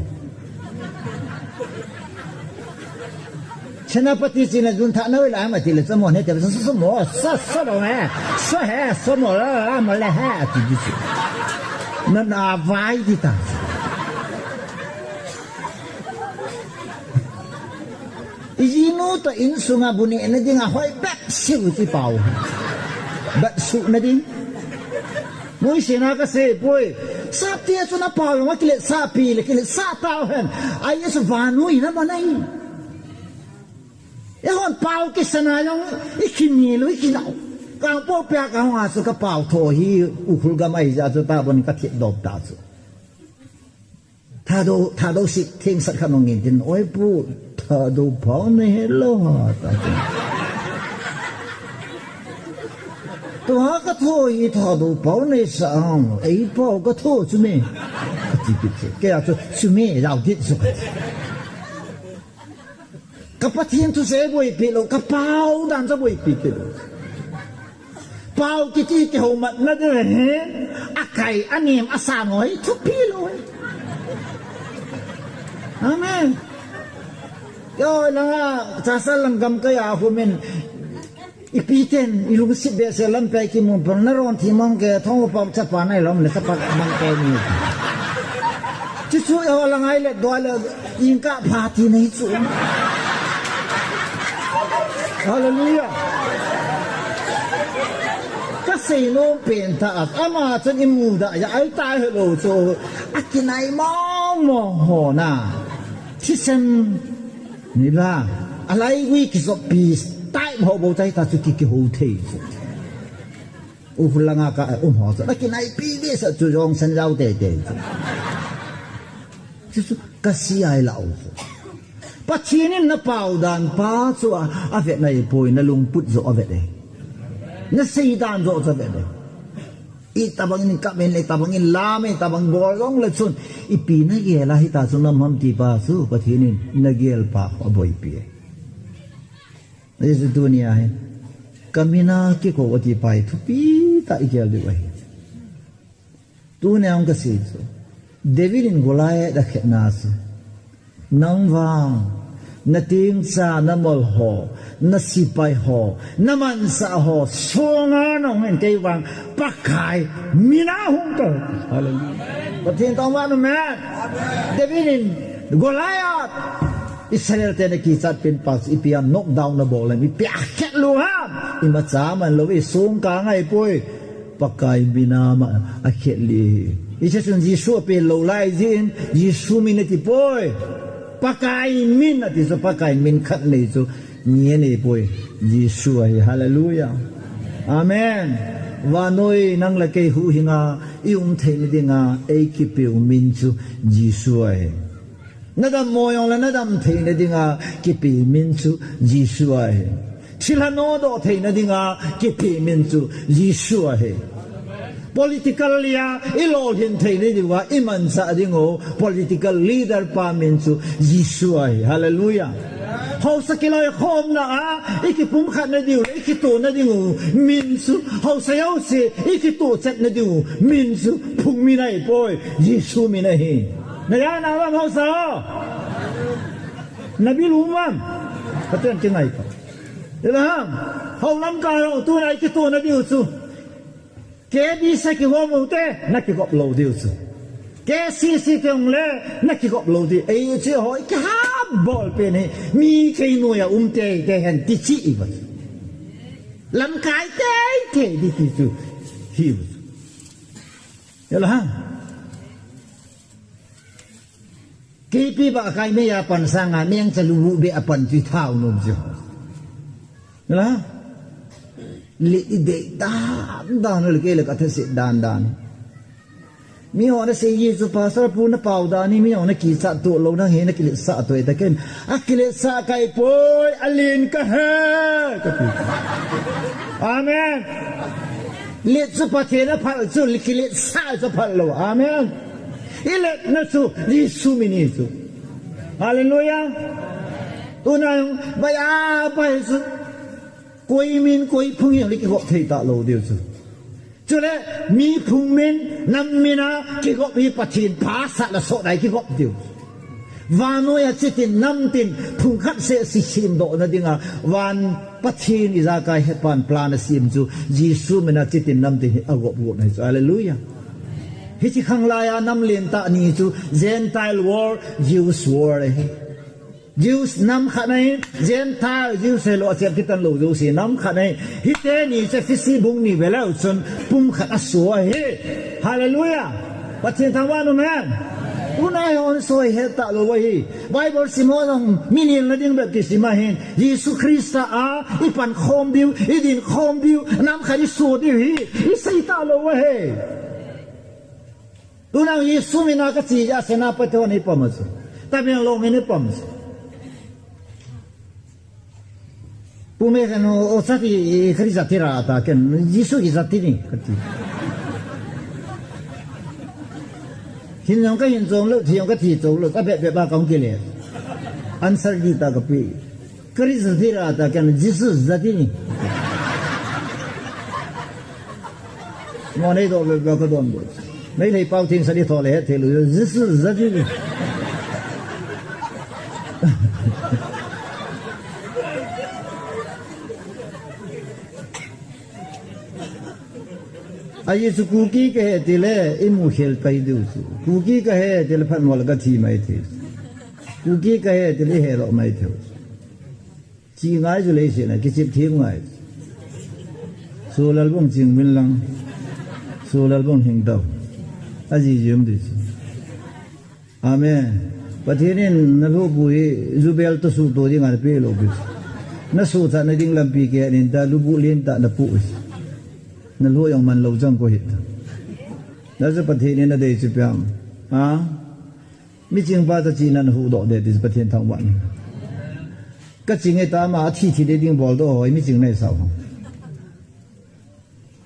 Senapati china jun tha noi la ma ti le chamo ne te so so mo sa so lo he. So he so mo la la mo le he ti di chu. Na na vai di ta. I jinu toh insunga bu nehna dinga hoi bet siu ti pao. Bet suhna ding. Nuisat na kasei poi. Sapte chu na pao jong akiletsah pi le kiletsah tao hen. Ahi chu vannoi na man ahi. Eihon pao kisana jong i kini lou i kinau. Kangpokpi a kahung a chu ka pao tho hi Ukhrul gam ahi jeh a chu tabang ka thip dop ta chu. Thadou, Thadou sih thengsat khat hung in tin, oi pu, Thadou pao nei he lou ha, ta tin. Tua ka tho hi Thadou pao nei sa ang, ei pao ka tho chu me. Ka ti kit chu. Kei a chu, chu me, jao kit chu ka ti. Ka Pathen thusei boipi lou, ka pao dan chu boipi ti lou. Pao kiti kihoumatna ding hi, akai, anem, asan ho hi thupi lou. Amen. Yo, langa, chasa lang gamkai a humin. Ipi ten, ilungset behseh lampi a kimu pang, naron thim mong ke, thong pang chapa nai lom le chapa bang ke ni. Chuchu yo lang ai le doi le, ingkah pha ti nei chu. Hallelujah. Ka seinom pen tah, ama chun imu da, ya ai tai helou chu. Akinai mong mong ho na. Thisem Nila, alai gui kijoppi, tai mo bou tai ta chu ki, kihou thei chu. U hu langa ka, um ho chu, na kinaipi behseh chu jong sen jao teitei chu. Chu chu, ka si ai lau chu. Pathen in na pao dan pa chu a, avet nai poi, na lungput joh avet e. Na sei dan joh chu avet e. Itabang in kap in, itabang in lam in, itabang bol jong le chun. Ipi na gel a hita chu nam ham ti pa chu, Pathen in na gel pa aboipi e. Jesu tunia hi. Ka min a kikou ati pa hi thupi tah i gel diu ahi. Tunia hung ka sei chu. David in Goliath a khetna chu. Nang vang, na tingcha, na mol ho, na sipai ho, na mansa ho, sunga nong hen kei vang, Pakai, min a hung ka. Hallelujah. Pathen tong vang, amen. David in Goliath, Israel te na kichat pen pa, ipi a knockdown na bol, ipi a khet lou ham, imacha man lou, isung ka ngai poi. Pakai min a ma a khet li. Hiche chun Jesu ape lou lai jin, Jesu min ati poi. Pakai min ati chu Pakai min khat nei chu ni anei poi. Jesu ahi. Hallelujah. Amen. Vannoi nang le kei huhhing a i um theina dinga ei kipeu min chu Jesu ahi. Na dammo jong le na dam theina dinga kipe min chu Jesu ahi. Thilha nodoh theina dinga kipe min chu Jesu ahi. Political lia i lolhin theina dinga i manchah ding u political leader pa min chu Jesu ahi. Hallelujah. Haosa kiloikhomna a i kipumkhatna diu le i kitohna ding u min chu, haosa jouse i kitoh chetna diu min chu phung min ahipoi, Jesu min ahi. Na ja na lam haosa ho. Na bil um am. Pathen kingai ko. Abraham, hou lamkai ho, tuna i kitohna diu chu. K B C kigop u te, na kigop lou diu chu. K C C te hung le, na kigop lou diu. Ei chu ho, i kihap bol pen hi, mi kei noiya um teitei hen ti chi i va. Lamkai teitei di ti chu. Hiu chu. Abraham. Keipi ba kai mei a pan sanga meng cha lu bu be a pan chu thao nom chu. La. Li i dei dan dan le kei le ka thase dan dan. Mi ho na sei ji chu pastor pu na pao dan ni mi ho na kichat to lou na he na kiletsah to e ta ken. A kiletsah kai poi a lin ka he. Ka ti. Amen. Let chu Pathen a phal chu kiletsah chu phal lou. Amen. I letna chu Jesu min hi chu. Hallelujah. Tuna jong, bai a, bai chu. Koi min, koi phung jong le kigop thei talou diu chu. Chule, mi phung min, nam min a, kigop hi Pathen phasah le soh dai kigop diu. Vannoi a chitin, nam tin, phung khat seh si semdohna dinga, van Pathen ijakai hepan plan asem chu, Jesu min a chitin nam tin hi agop got ahi chu. Hallelujah. Hiche khanglai a nam lentah ni chu Gentile world, Jews world ahi. Jews nam khat ahi, Gentile, Jews hilou, achep kitan lou Jews hi nam khat ahi. Hiteni chu Ephesi bung ni veleu chun pumkhat aso ahi. Hallelujah. Pathen thangvah in um hen. Tuna hi hon soi het talou ahi. Bible sim ho jong mi nilna ding bep kisim ahin. Jesu Christa a i pankhom diu, i dinkhom diu, nam khat i so diu hi, i sei talou ahi. Tuna Jesu min a kache a Senapati hon eipam a chu. Tamenglong in eipam chu. Pu me kan o, o sati Christa tira ta ken Jesu ki sati ni kati. Hin jong kahin jong lou, thi jong kathi jong lou, ka bep bep a kahung kile. Answer di ta kape. Kari zati ra ta kan Jisu zati ni. Mo nei do be ka don bo. Nei lei pau ting sa ni tho le he thei lu Jisu zati ni. Ahi chu Kuki kahi tile imu khel pai diu chu. Kuki kahi tile phat mo le ka thi mai thei. Kuki kahi tile he lo mai thei. Chi ngai chu lei sina kichip thim ngai. Sulal bung ching min lang. Sulal bung hing dau. Aji jum di chu. Amen. Pathen in na lhubu hi jubel to su to ding a na pe lo bi. Na su tha na ding lampi ke nin ta lubu lin ta na pu. Na lhu jong man lo jang ko hi ta. Na chu Pathen in na dei chu piam. Ha? Mi ching pa ta chi na na hu do de ti Pathen thang wan. Ka ching e ta ma a thi thi de ding bol do hoi mi ching nei sao.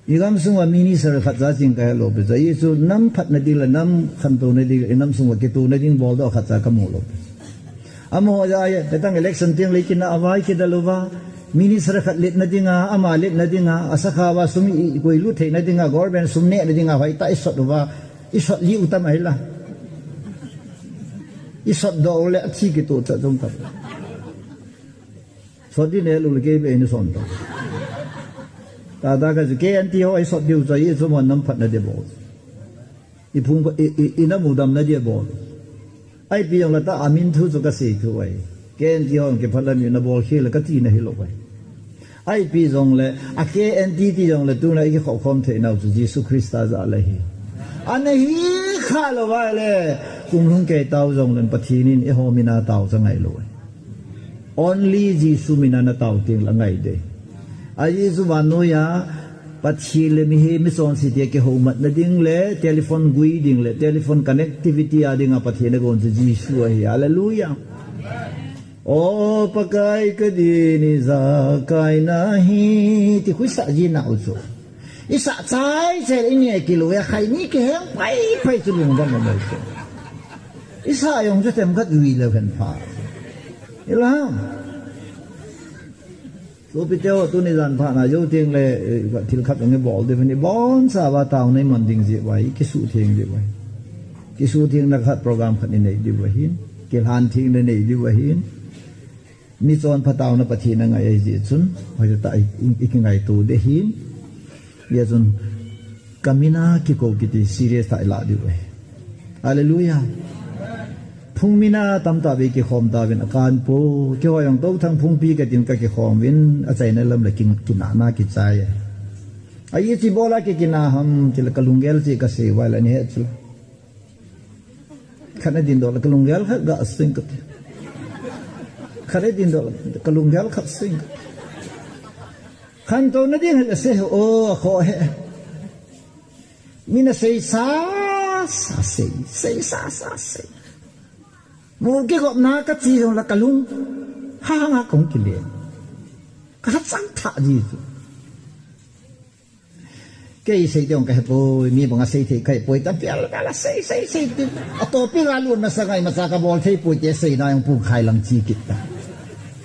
I gam sunga minister khat cha ching ka he lo pe cha. I chu nam phat na ding le nam khan to na ding le nam sunga ke to na ding bol do khat cha ka mu lo pe. Amo ja ye, petang election tiang le kina avai ke da lo va. Minister khat let na ding a, ama let na ding a, asakha va sum i, i koi lu thei na ding a, government sum ne na ding a, vai ta i sot va. I sot li u tam ai la. I sot do le a thi ke to cha jong ta. Sot di ne lu le ke be ni son ta. Ta ta ka ke anti ho i sot diu cha i chu mo nam phat na de bo. I phung i, i, i na mu dam na dia bol. Ai pi jong la ta amin thu chu ka sei thu ai. Ke anti ho ke phat la mi na bol khel ka ti na hi lo ai. Ai pi jong le a ke anti ti jong le tu na i ki khop khom thei nau chu Jesu Christa ja le hi. Ana hi kha lo vai le kum lhung ke tau jong le Pathen in i ho mi na tau cha ngai lo ai. Only Jesu mina na tao ting la ngai de. A Jesu vannoi a Pathen le mihem mi chonse te kihoumat na ding le telephone gui ding le telephone connectivity a ding a Pathen a gon chu Jesu ahi. Hallelujah. O Pakai ka din ijakai nahi ti khu i sa ji na u chu. I sa chai chai i nge kilo ya khai ni kiheng pai pai chu lungdam mo chu. I sa jong chu themkhat jui leu hen pha. I la. Sopite ho tuni jan pha na jou teng le, eh, thil khat jong i bol diu ahin, i boncha uva taona i man ding jeh uva, i kisutheng diu ahi. Kisuthengna khat program khat i nei diu ahin. Kilhan thengna nei diu ahin. Mi chonpha taona Pathen a ngai ahi jeh chun, hoitah a i, i, i kingaito ding ahin. Hijeh chun, ka mina kikou kiti serious tah i la diu ahi. Hallelujah. Phung mina tamtah vei kikhom tauvin a kan po. Keiho jong Touthang phungpi ka tin ka kikhom uvin, achaina lam le kin, kinahna kichai. Ahi chu ibola kikina ham, ti le ka lunggel chu ka sei uva le ni he chu. Khat na din doh le ka lunggel khat ga sing ka ti. Khat na din doh le ka lunggel khat sing ka ti. Khantouna ding hi la sei ho, o, kho he. Min a sei sa, sa sei, sei sa, sa sei. Mu kigopna ka chi jong la ka lung. Ha nga kong kile. Ka hachang tha ji chu. Kei sei te jong ka he poi, mi bang a sei thei ka he poi, ta pial ka la sei, sei, sei ti. A topic a lun masa ngai masa ka bol thei poi te sei na jong pu khai lang chi kit ta.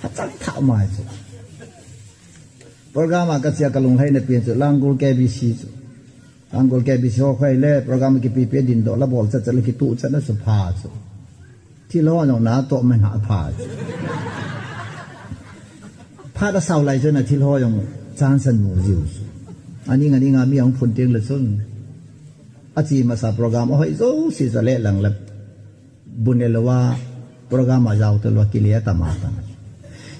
Hachang tha mai chu. Program a ka chia ka lunglhaina pen chu Langol K B C chu. Langol K B C ho khai le program kipi pi din doh la bol cha cha le kitu cha na chu pha chu. Thil ho jong na toh mai na pha chu. Phat a sau lai chu na thil ho jong chance an mu jiu chu. Ani nga ni nga mi jong phun teng le chun. A chi masa program a hoi jouse chu le lang le. Bun le lou a program a jao ta lou a kile a tama tama.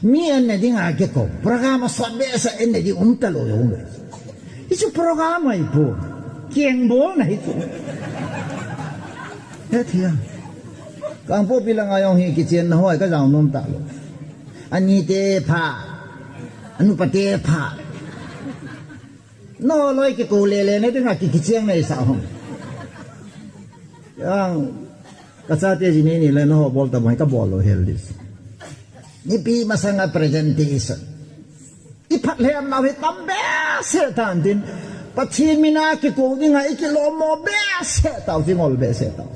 Mi an na ding a kikou. Program a sot behseh an na ding um ta lou jong lou. Hichu program ahi poi. Kiengbol na hichu. He thia. Kangpokpi lang a jong hi kichen na hoi ka jao nom ta lou. Ani te pha. Anu pa te pha. No loi kikou lele na ding a ki kicheng na i sa hong. Yang ka chate ji ni ni le no bol ta boi ka bol lou hel dis. Nipi masanga presentation. I phat le am nau hi tam behseh tan tin. Pathen mina kikou ding a i kilom mo behseh tau ti ngol behseh tau.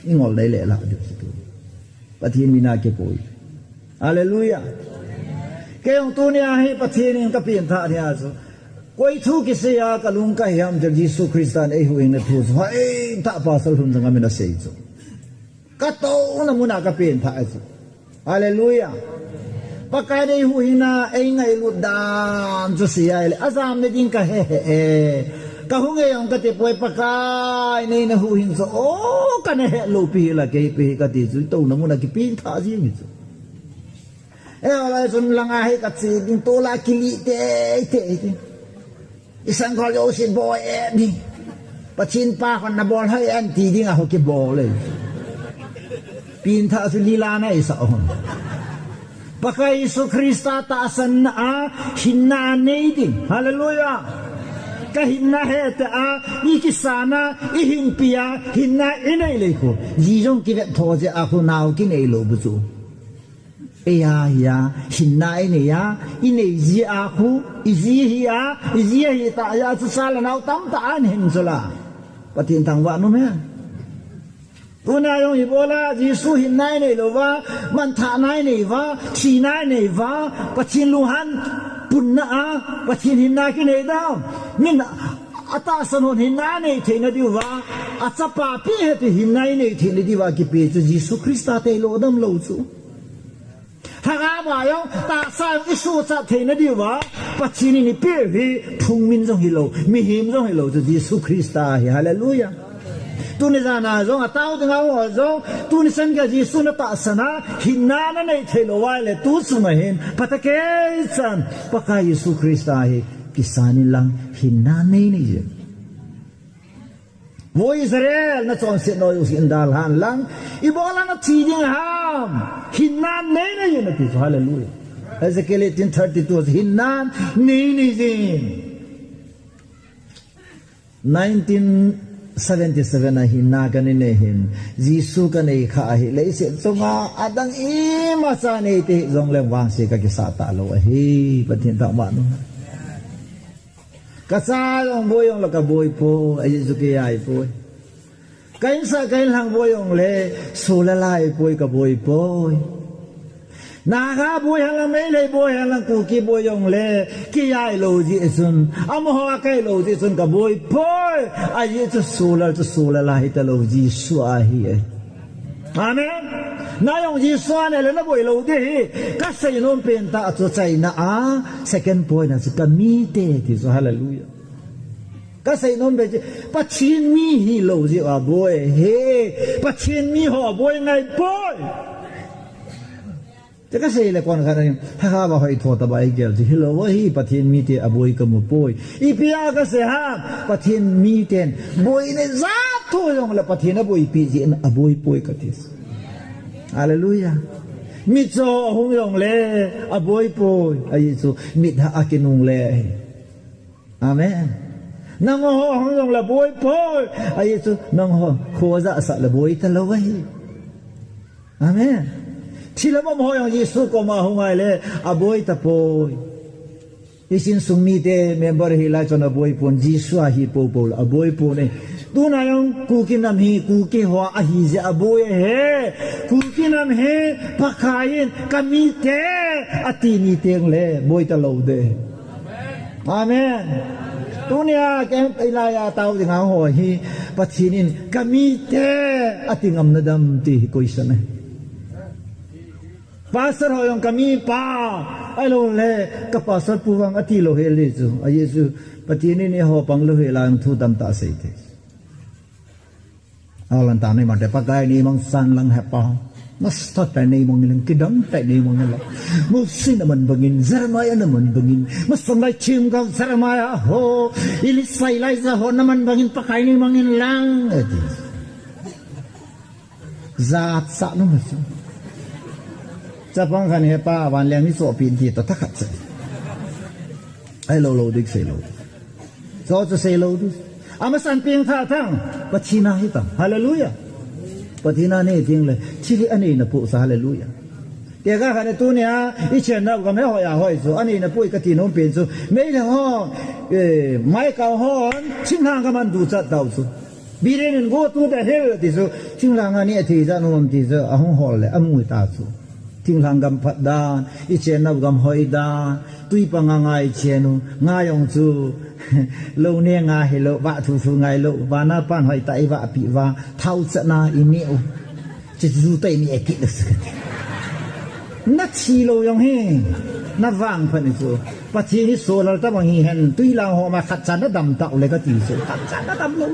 I ngol nei le la diu si tu. Pathen mina kikou. Hallelujah. Kei jong tunia hi Pathen in ka pengthah nia chu, koi thu kisei a ka lung kahe ham ti Jesu Christa in eihuhhingna thu chu, hoi, tah Pastor Lhunzang amin asei chu. Ka touna muna ka pengthah chu. Hallelujah. Pakai in eihuhhingna eingailut dan chu sei ahile, ajamna ding kahe hih e. Ka hung e jong kati poi, Pakai in eina huhhing chu, o, kana het lou pi hi la, kei pi hi kati chu, touna muna kipengthah jing hi chu. Eiho lai chun langa hi kache ding, tol a kilih teitei ding. I sangkhol jouse boi e ding. Pathen pa hon nabol hoi e ti ding a ho kibol e. Pengthah chu lilha na isah hon. Pakai Jesu Christa tahsanna a hinna nei ding. Hallelujah. Ka hinna hetah a, i kisan a, i hinpi a, hinna i nei le khu, ji jong kivet tho jeh a khu nao kinei lou bu chu. Eia, eia, hinna inei a, inei jia khu, iji hi a, iji ahi ta a, chu cha le nao tamtah ahin hin chu la. Pathen thangvah nom hen. Tuna jong ibola, Jesu hinna inei louva, manthahna inei uva, thina inei uva, Pathen lunghan punna a, Pathen hinna kinei dam. Min atahsan hon hinna nei theina diuva, achapa pi heti hinna inei theina diuva kipe chu Jesu Christa te lo dam lou chu. Lhagao a jong, tahsa jong isuhchat theina diuva, Pathen in eipeh hi, phungmin jong hilou, mihem jong hilou, chu Jesu Christa ahi, hallelujah. Tuni jana jong, atao dinga ho jong, tuni chan geiya Jesu natahsan a, hinna nanei thei lou uva ahile, tu chunga hin, phatecha chan, Pakai Jesu Christa hi, kisan in lang, hinna nei nei jin. Vo Israel, nachonset nau jouse hin dalhan lang, ibola nathi ding ham, hinna nei nei jin ati chu, hallelujah. Ezekiel eighteen thirty-two, hinna nei nei jin. Nineteen seventy-seven a hinna kanei nei hin, Jesu kanei kha ahi, leiset chunga adang imacha nei te jongle vangse kakisah talou ahi, Pathen thangvah nom. Kacha jong boi jongle kaboi poi, ajeh chu kei ahipoi. Ka insung ka inlhang boi jongle, solar ahipoi, kaboi poi. Naga boi henlang, Meitei boi henlang, Kuki boi jongle, kei ahilou jeh chun, amaho akai lou jeh chun kaboi poi. Ajeh chu solar chu solar ahi talou, Jesu ahi e. Amen. Na jong Jesu anei le naboi lou ding ahi. Kasei nom pen tah chu achaina a, second point a chu kamite ti chu, hallelujah. Kasei nom pen chu Pathen mi hilou jeh a boi ahi. Pathen mi ho boi ngai poi. Chu kasei le kon khat in, ha ha, va hoi tho ta bai gel chu hilou ahi, Pathen mite aboi kamu poi. Ipi a kasei ham, Pathen miten boina jat thu jongle Pathen aboipi jeh in aboi poi kati. Hallelujah. Mitcho ahung jongle aboi poi, ajeh chu mit ha akinung le ahi. Amen. Nangho hung jongle boi poi. Ajeh chu nangho kho jahsah le boi talou ahi. Amen. Thilha bomb ho jong Jesu koma hung ahile aboi tapoi. Insung mite member hilai chun aboi pon, Jesu ahi popo le aboi pon e. Tuna jong Kuki nam hi Kuki ho ahi jeh aboi ahi. Kuki nam hi Pakai in kamite ati ni tengle boi talou ding. Amen. Tunia kei laiya tao dinga ho hi Pathen in kamite ati ngam nadam ti hi koisan e. Pastor ho jong kamipa ahilou le ka pastor pu vang ati lou hel ding chu. Ajeh chu Pathen in eiho pang lou hel a thu tamtah asei thei. Alan ta nei mante Pakai neimang san lang hepa. Nasa tah neimang in lang, kidang tah neimang in lang. Mose naman bangin, Jeremiah naman bangin. Masang lai themgao Jeremiah ho. Elisha, Elijah ho naman bangin Pakai neimang in lang. Ati. Jat sa nu masu. Chapang khat hepa, van leng ni so pin ti to takhat sa. Ahilou lou dik sei lou. Chu chu sei lou ding. Amasan pengthah thang, Pathen a hi tam. Hallelujah. Pathen a nei tengle, thil hi anei napu sa, hallelujah. Tekah khat in tunia, i channel gam he hoi a hoi chu, anei napu kati nom pen chu. Meitei ho, eh, Maikau hon, thinglhang kaman duchat tau chu. Biren in go to the hill ti chu, thinglhang a ni athi jat nom ti chu, ahung hol le, amu ta chu. Thinglhang gam phat dan, i chen nau gam hoi dan, tui panga ngai chen u, ngai ong chu, lo ne ngai hi lo, vah thu thu ngai lo, vana pan hoi ta i vah pi va, thau chana i ne u. Chu chu ta i ne ki lo. Na thi lo yong hi, na vang phan chu. Pathen hi solar ta bang hi hen, tui lang ho ma khat chan na dam ta u le ka ti chu, khat chan na dam lo.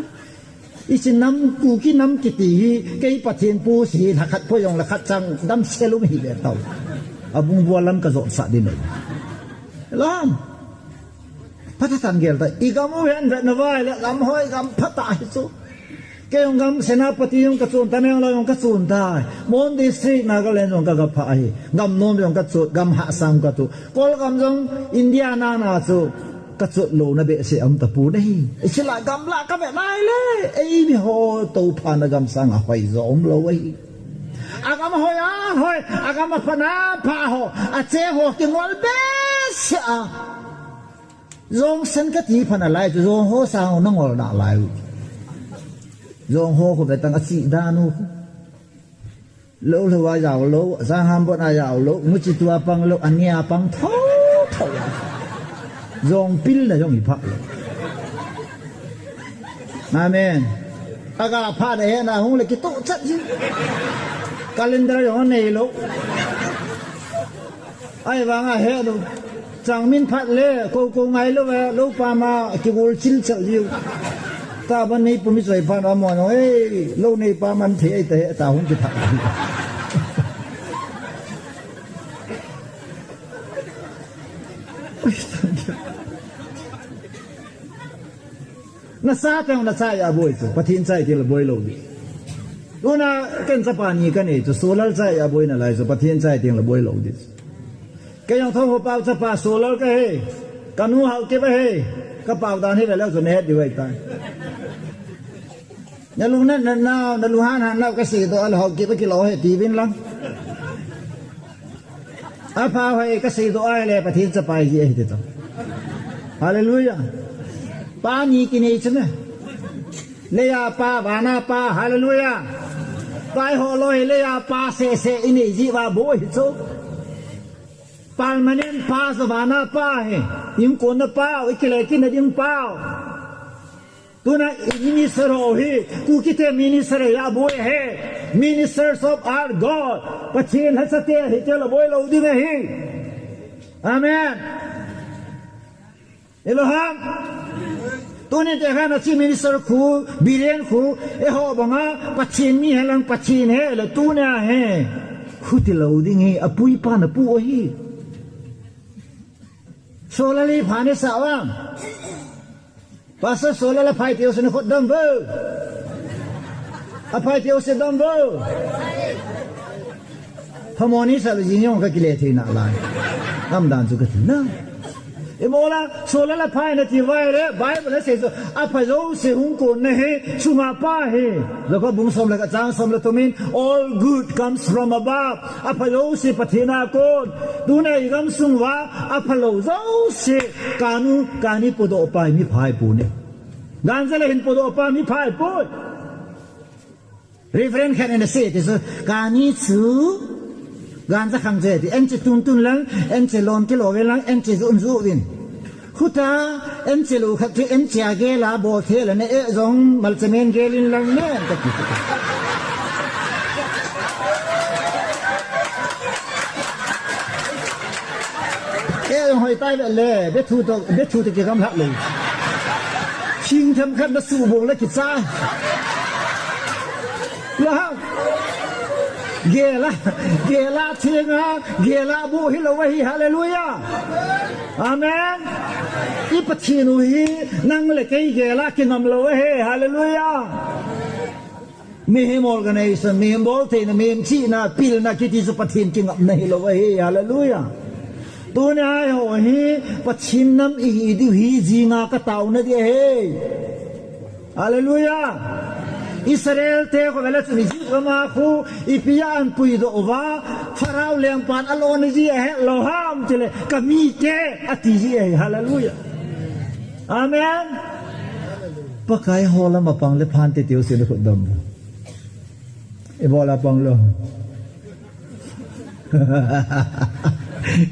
Ichin nam, Kuki nam kiti hi, kei Pathen pu si hi, la khat po yong la khat chang dam selum hi le tau. Abung bua lam ka jot sa din. Lam. Pata tan gel ta. I gam u hen vet na vai le gam hoi gam pata hi chu. Kei yong gam Senapati yong ka chun ta, Menglong yong ka chun ta. Mon District Nagaland yong ka ga pha hi. Gam nom yong ka chu, gam ha sang ka tu. Kol gam jong India na na chu. Ka chot lo na behseh um ta pu na hi. Ichila gam la ka ve lai le. Ei mi ho to pha na gam sang a hoi jo um lo ahi. A gam hoi a hoi. A gam a pha na pha ho. A che ho ki ngol behseh a. Jong sen ka ti pha na lai chu jong ho sang na ngol na lai. Jong ho ko ve tang a chi da nu. Lo lo a jao lo, sang ham bon a jao lo, muchi tua pang lo, ania pang tho tho. Jong pil na jong i pha lo. Amen. Aga pha na he na hung le ki tu chat ji. Calendar jong nei lo. Ai vang a he lo. Chang min phat le, ko ko ngai lo ve, lo pa ma, ki gol chil chal liu. Ta ban nei pu mi choi phan amo no, ei, lo nei pa man the ei te, ta hung ki phat. Na sa teng na sa ya boi chu, Pathen chai teng le boi lo di. Tuna ken chapa ni ka nei chu, solar chai ya boi na lai chu, Pathen chai teng le boi lo di. Kei jong thong ho pau chapa solar ka he. Ka nu hau ke ba he. Ka pau dan he le lo chu ne di wai ta. Na lu na na na, na lu han han na ka si to al hau ke ba ki lo he ti vin lang. A pha hoi ka si to ai le Pathen chapa ji he ti to. Hallelujah. Pa ni ki nei chu ne. Leia pa, vana pa, hallelujah. Pai ho loi leia pa se se i nei ji va boi chu. Permanent pa, savana pa hi. Hung kon na pa, i kile kin na ding pa. Tuna i minister ho hi, Kuki te minister ya boi he. Ministers of our God. Pathen ha sa te hi te la boi lo ding hi. Amen. Elohim. Tuni te khan a Chief Minister khu, Biren khu, eiho banga, Pathen mi he lang Pathen he, le tuni a he. Khu ti lo ding hi, a pu i pa na pu ahi. Solar li pha ne sa vang. Pastor solar la phai teu se na khut dam vo. A phai teu se dam vo. Phamoni sa le jin jong ka kile thei na lai. Am dan chu ka ti na. I mo la, solar la phai na ti vai le, Bible la sei chu, a pha jouse hung kon na hi, chunga pa hi. Jakob bung som le khat chang som le thum in, all good comes from above. A pha jouse Pathen a kon. Tuna i gam sung uva, a pha lo jouse, kanu, kani podoh pa hi mi phai pu ne. Ganja le hin podoh pa mi phai pu. Reverend khat in a sei ti chu, kani chu, ganja khang che ti, en che tun tun lang, en che lom kilo ve lang, en che zu un zu vin. Khuta, en che lo khat chu, en che a gel a bol the la ne, eh, jong mal che men gel in lang ne, en ta ki. Eh, jong hoi tai ve le, be thu to, be thu to ki gam lha lo. Thing them khat na su bol la ki cha. La. Gela, gela thinga, gela bu hi lo hi, hallelujah. Amen. I Pathen u hi, nang le kei gela kingam lo hi, hallelujah. Mihem organization, mihem bol theina, mihem chihna, pilna, kiti chu Pathen kingapna hi lo hi, hallelujah. Tuni a eiho hi, Pathen nam i hi diu hi, jinga ka tauna di hi. Hallelujah. Israel te kho vela chun Egypt gam a khu ipi a an puidoh uva, Pharaoh lengpan a lona ji a het lo ham tile, ka mite a ti ji ahi. Hallelujah. Amen. Pakai ho lama pang le phan te tiu sin khut dam. I bola pang lo.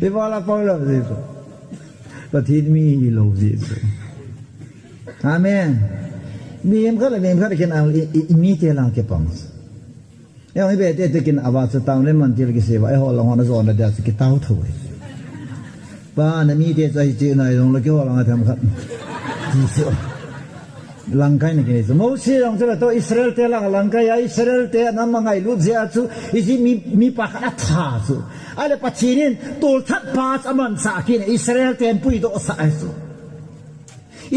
Ibola Paul lo ji chu. Pathen mi hilou ji chu. Amen. Mihem khat le mihem khat kin ang i, i, i mite lang kipang. Eiho hi bete te kin ava chu tang le man til kisei va, eiho lang hon ajon na dia chu kitao tho. Pa na mite chu ahi chi nai jong le keiho lang a tham khat. Ti chu. Langkai na kinei chu. Mose jong chu le to Israel te lang langkai a, Israel te anam angailut jeh a chu Egypt mi, mi pa khat atha chu. Ahile Pathen in tolthat pa chu amansah kit in Israel ten puidoh sah ahi chu.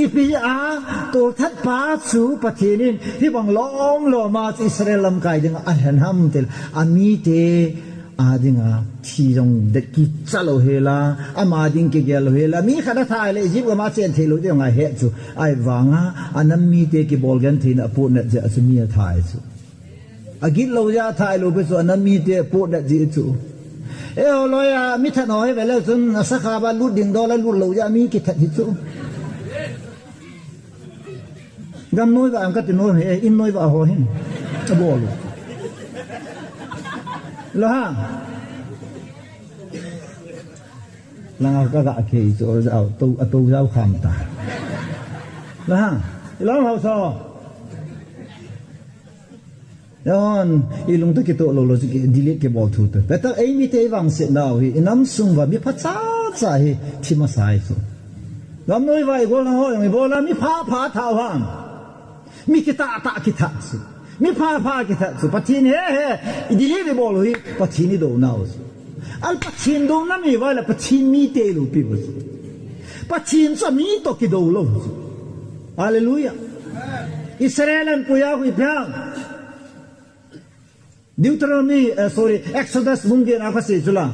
Ipi a tolthat pa chu Pathen in hibang lom lom a chu Israel lamkai dinga alhen ham tile amite a dinga thi jong det kicha lou hela, ama ding kigel lou hela, mi khat atha le Egypt gam a chen thei lou ding ahi chu, ahivanga anam mite kibol gentheina apotnet jeh a chu mi atha ahi chu. Agit lou jeh a atha lou pi chu, anam mite apotnet jeh chu. Eiho loi a mi that ho hi ve le chun asakha va lut ding dol a lut lou jeh a mi kithat hi chu. Gam noi va ang kati noi he, in noi va ho hin. Abol u. Lo ha. Langa ka ga ke chu, au, to, a to jau kham ta. Lo ha. Ilong hausa. Yon, ilung to kitoh lou lou chu ki delete kibol thu to. Beta eimite ivangset nau hi, inam sung va mi phacha cha hi, thi masa ahi chu. Gam noi va igol na ho jong ibol a mi pha pha thau ham. Mi kitah tah kithat chu. Mi pha pha kithat chu. Pathen he he. I delete ibol u hi. Pathen idou nau chu. Ahile Pathen douna mi va le Pathen mite iloupi u chu. Pathen chu mi to kidou lou chu. Hallelujah. Israel an puya hui pha. Deuteronomy, eh, sorry, Exodus bung get na kasei chu la.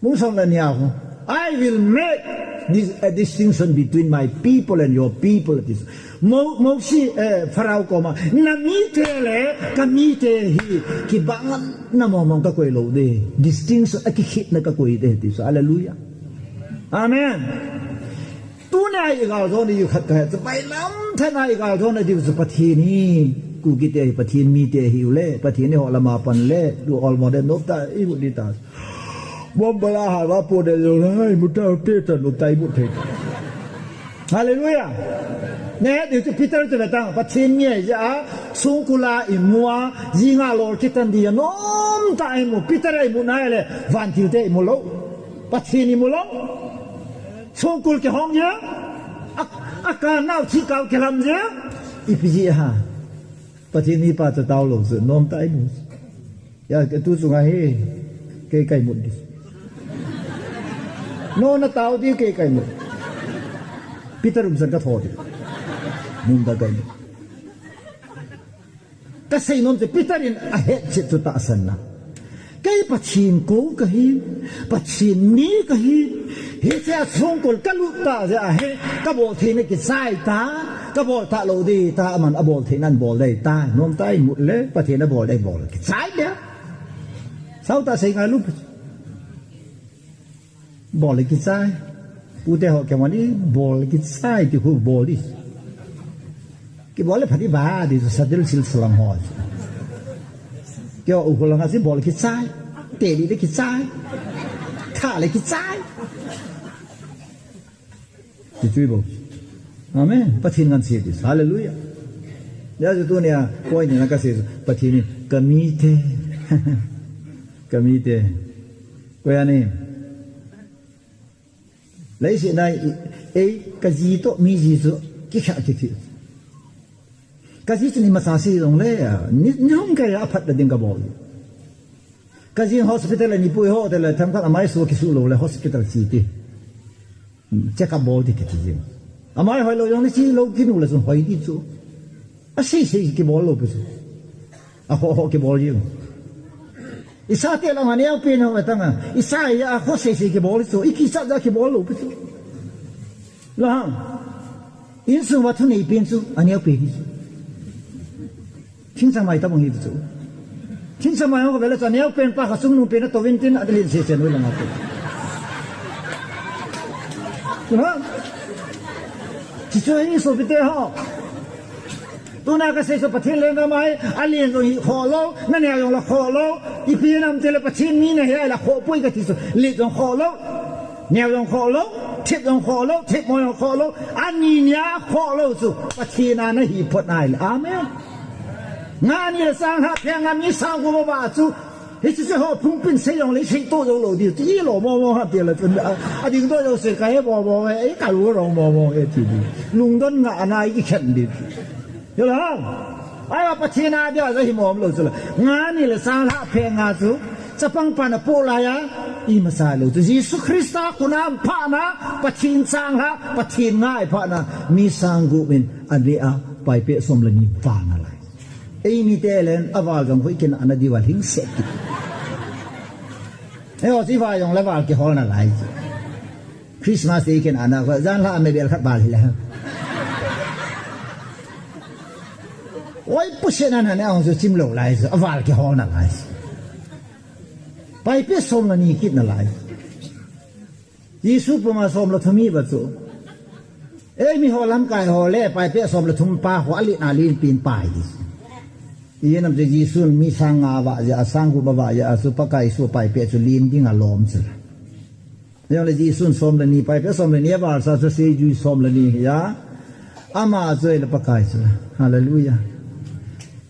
Bung som le ni a khu. I will make this, a distinction between my people and your people. This Mo-, Mose, eh, Pharaoh koma, na mite le ka mite hi kibang na mong mong kakoi lou ding. Distinction, akikhetna kakoi ding ti chu. Hallelujah. Amen. Tuni a igal jona diu khat kahe chu, bailam tah a igal jona diu chu Pathen hi, Kuki te hi Pathen mite ahiu le, Pathen eiho lama pan le, lu olmo de nop ta imu di ta. Bomb bala ha va po de lo lai, mu ta te ta nop ta imu thei. Hallelujah. Nahet diu chu Peter chu ve tang, Pathen mi ahi jeh a, songkul a imu a, jing a lol kitan di a, nom ta imu, Peter a imu nai le, vantil te imu lou. Pathen imu lou. Songkul kihong jeh. A, akan nau thi kau kilam jeh. Ipi jeh ham. Pathen mi pa chu tao lou chu nom ta imu. Ya, ke tu chunga hi. Kei kai mut di. No na tao di kei kai mut. Peter um san ka tho di. Mum da kai mut. Kasei nom chu Peter in ahet chet chu tahsan na. Kei Pathen kou kahi, Pathen mi kahi, hiche a songkul kalut ta jeh a hi, kabol theina kichai ta, kabol ta lou di ta, aman abol theina abol dei ta, nom ta imut le, Pathen abol dei bol kichai le. Sao ta sei ngai lu. Bol le kichai. Pute ho kei mani bol le kichai ti khu bol di. Kibol le phat iba di chu sadil sil salang ho. Kei u khu langa si bol le kichai. Te di le kichai. Tha le kichai. Ti chui bo. Amen. Pathen ngan si di. Hallelujah. Ya chu tunia point na kasei chu Pathen in ka mite. Ka mite. Koiya ni. Leiset a i, ei, kaji toh mi ji chu, kikha kithi. Kaji chu ni masa sei jongle, a, ni, ni hung kei a phat da ding kabol. Kaji hospital a ni pui ho te le, themkhat amai su kisu lou le hospital chi ti. Hmm, check up bol ti kiti jing. Amai hoi lou jong ni chi lou kinu le jong hoi ti chu. Asei sei kibol lou pi chu. Akhoh khoh kibol jing. Isa te lang aneo pen ho tanga. Isa ya akhoh sei sei kibol chu. Iki sa ja kibol lou pi chu. Lo ha. Insung va thu nei pen chu. Aneo pen chu. Thin sa mai ta bang hi chu. Thin sa mai ho vela cha neo pen pa kha sung nung pen to vin tin a lin se chen wi langa tu. Ha? Chi chu hi so pi te ho. Tuna kasei chu Pathen lenggam ahi, alen jong hi khoh lou, naneo jong la khoh lou, ipi nam tile Pathen mi nahi ahile khoh poi kati chu, len jong khoh lou, neo jong khoh lou, thip jong khoh lou, thipmo jong khoh lou, ani nia khoh lou chu Pathen a nahi phot nahile. Amen. Nga ni le sang lha phenga mi sang gup avah chu, hiche chu ho phungpin sei jongle sei toh jou lou diu, ti lo mo mo ha ti la chun, a, ading toh jouse kahe mo mo e, ei kalu rong mo mo e ti diu. Lungdon ngah ana ikhen diu. Hilou ham? Ahivang Pathen a dia chu hi mong lou chu la. Nga ni le sang lha phenga chu, chapang pan apoh laiya, ima cha lou chu. Jesu Christa khut a phatna, Pathen chang lha, Pathen ngai phatna, mi sang gup in, ani a, paipeh som le ni vah nalai. Eimite len, aval jong hoi kinahna diu a lhingset kit. Eiho chu ival jongle val kihol nalai. Christmas te kinahna, jan lha a mebel khat val hile. Oi, puset nan han ahung chu chim lou lai chu, aval kihol nalai. Paipeh som le ni kit nalai. Jesu puma som le thum hi va chu. Eimi ho lamkai ho le, paipeh som le thum pa ho, alen alen pin pai di. Ijeh inem itile Jesun mi sang nga avah jeh a, sang gup avah jeh a chu Pakai Jesu paipeh chu len ding alom chu. Jongle Jesun som le ni, paipeh som le ni aval sa chu seijui som le ni hi a. Ama chu ahile Pakai chu. Hallelujah.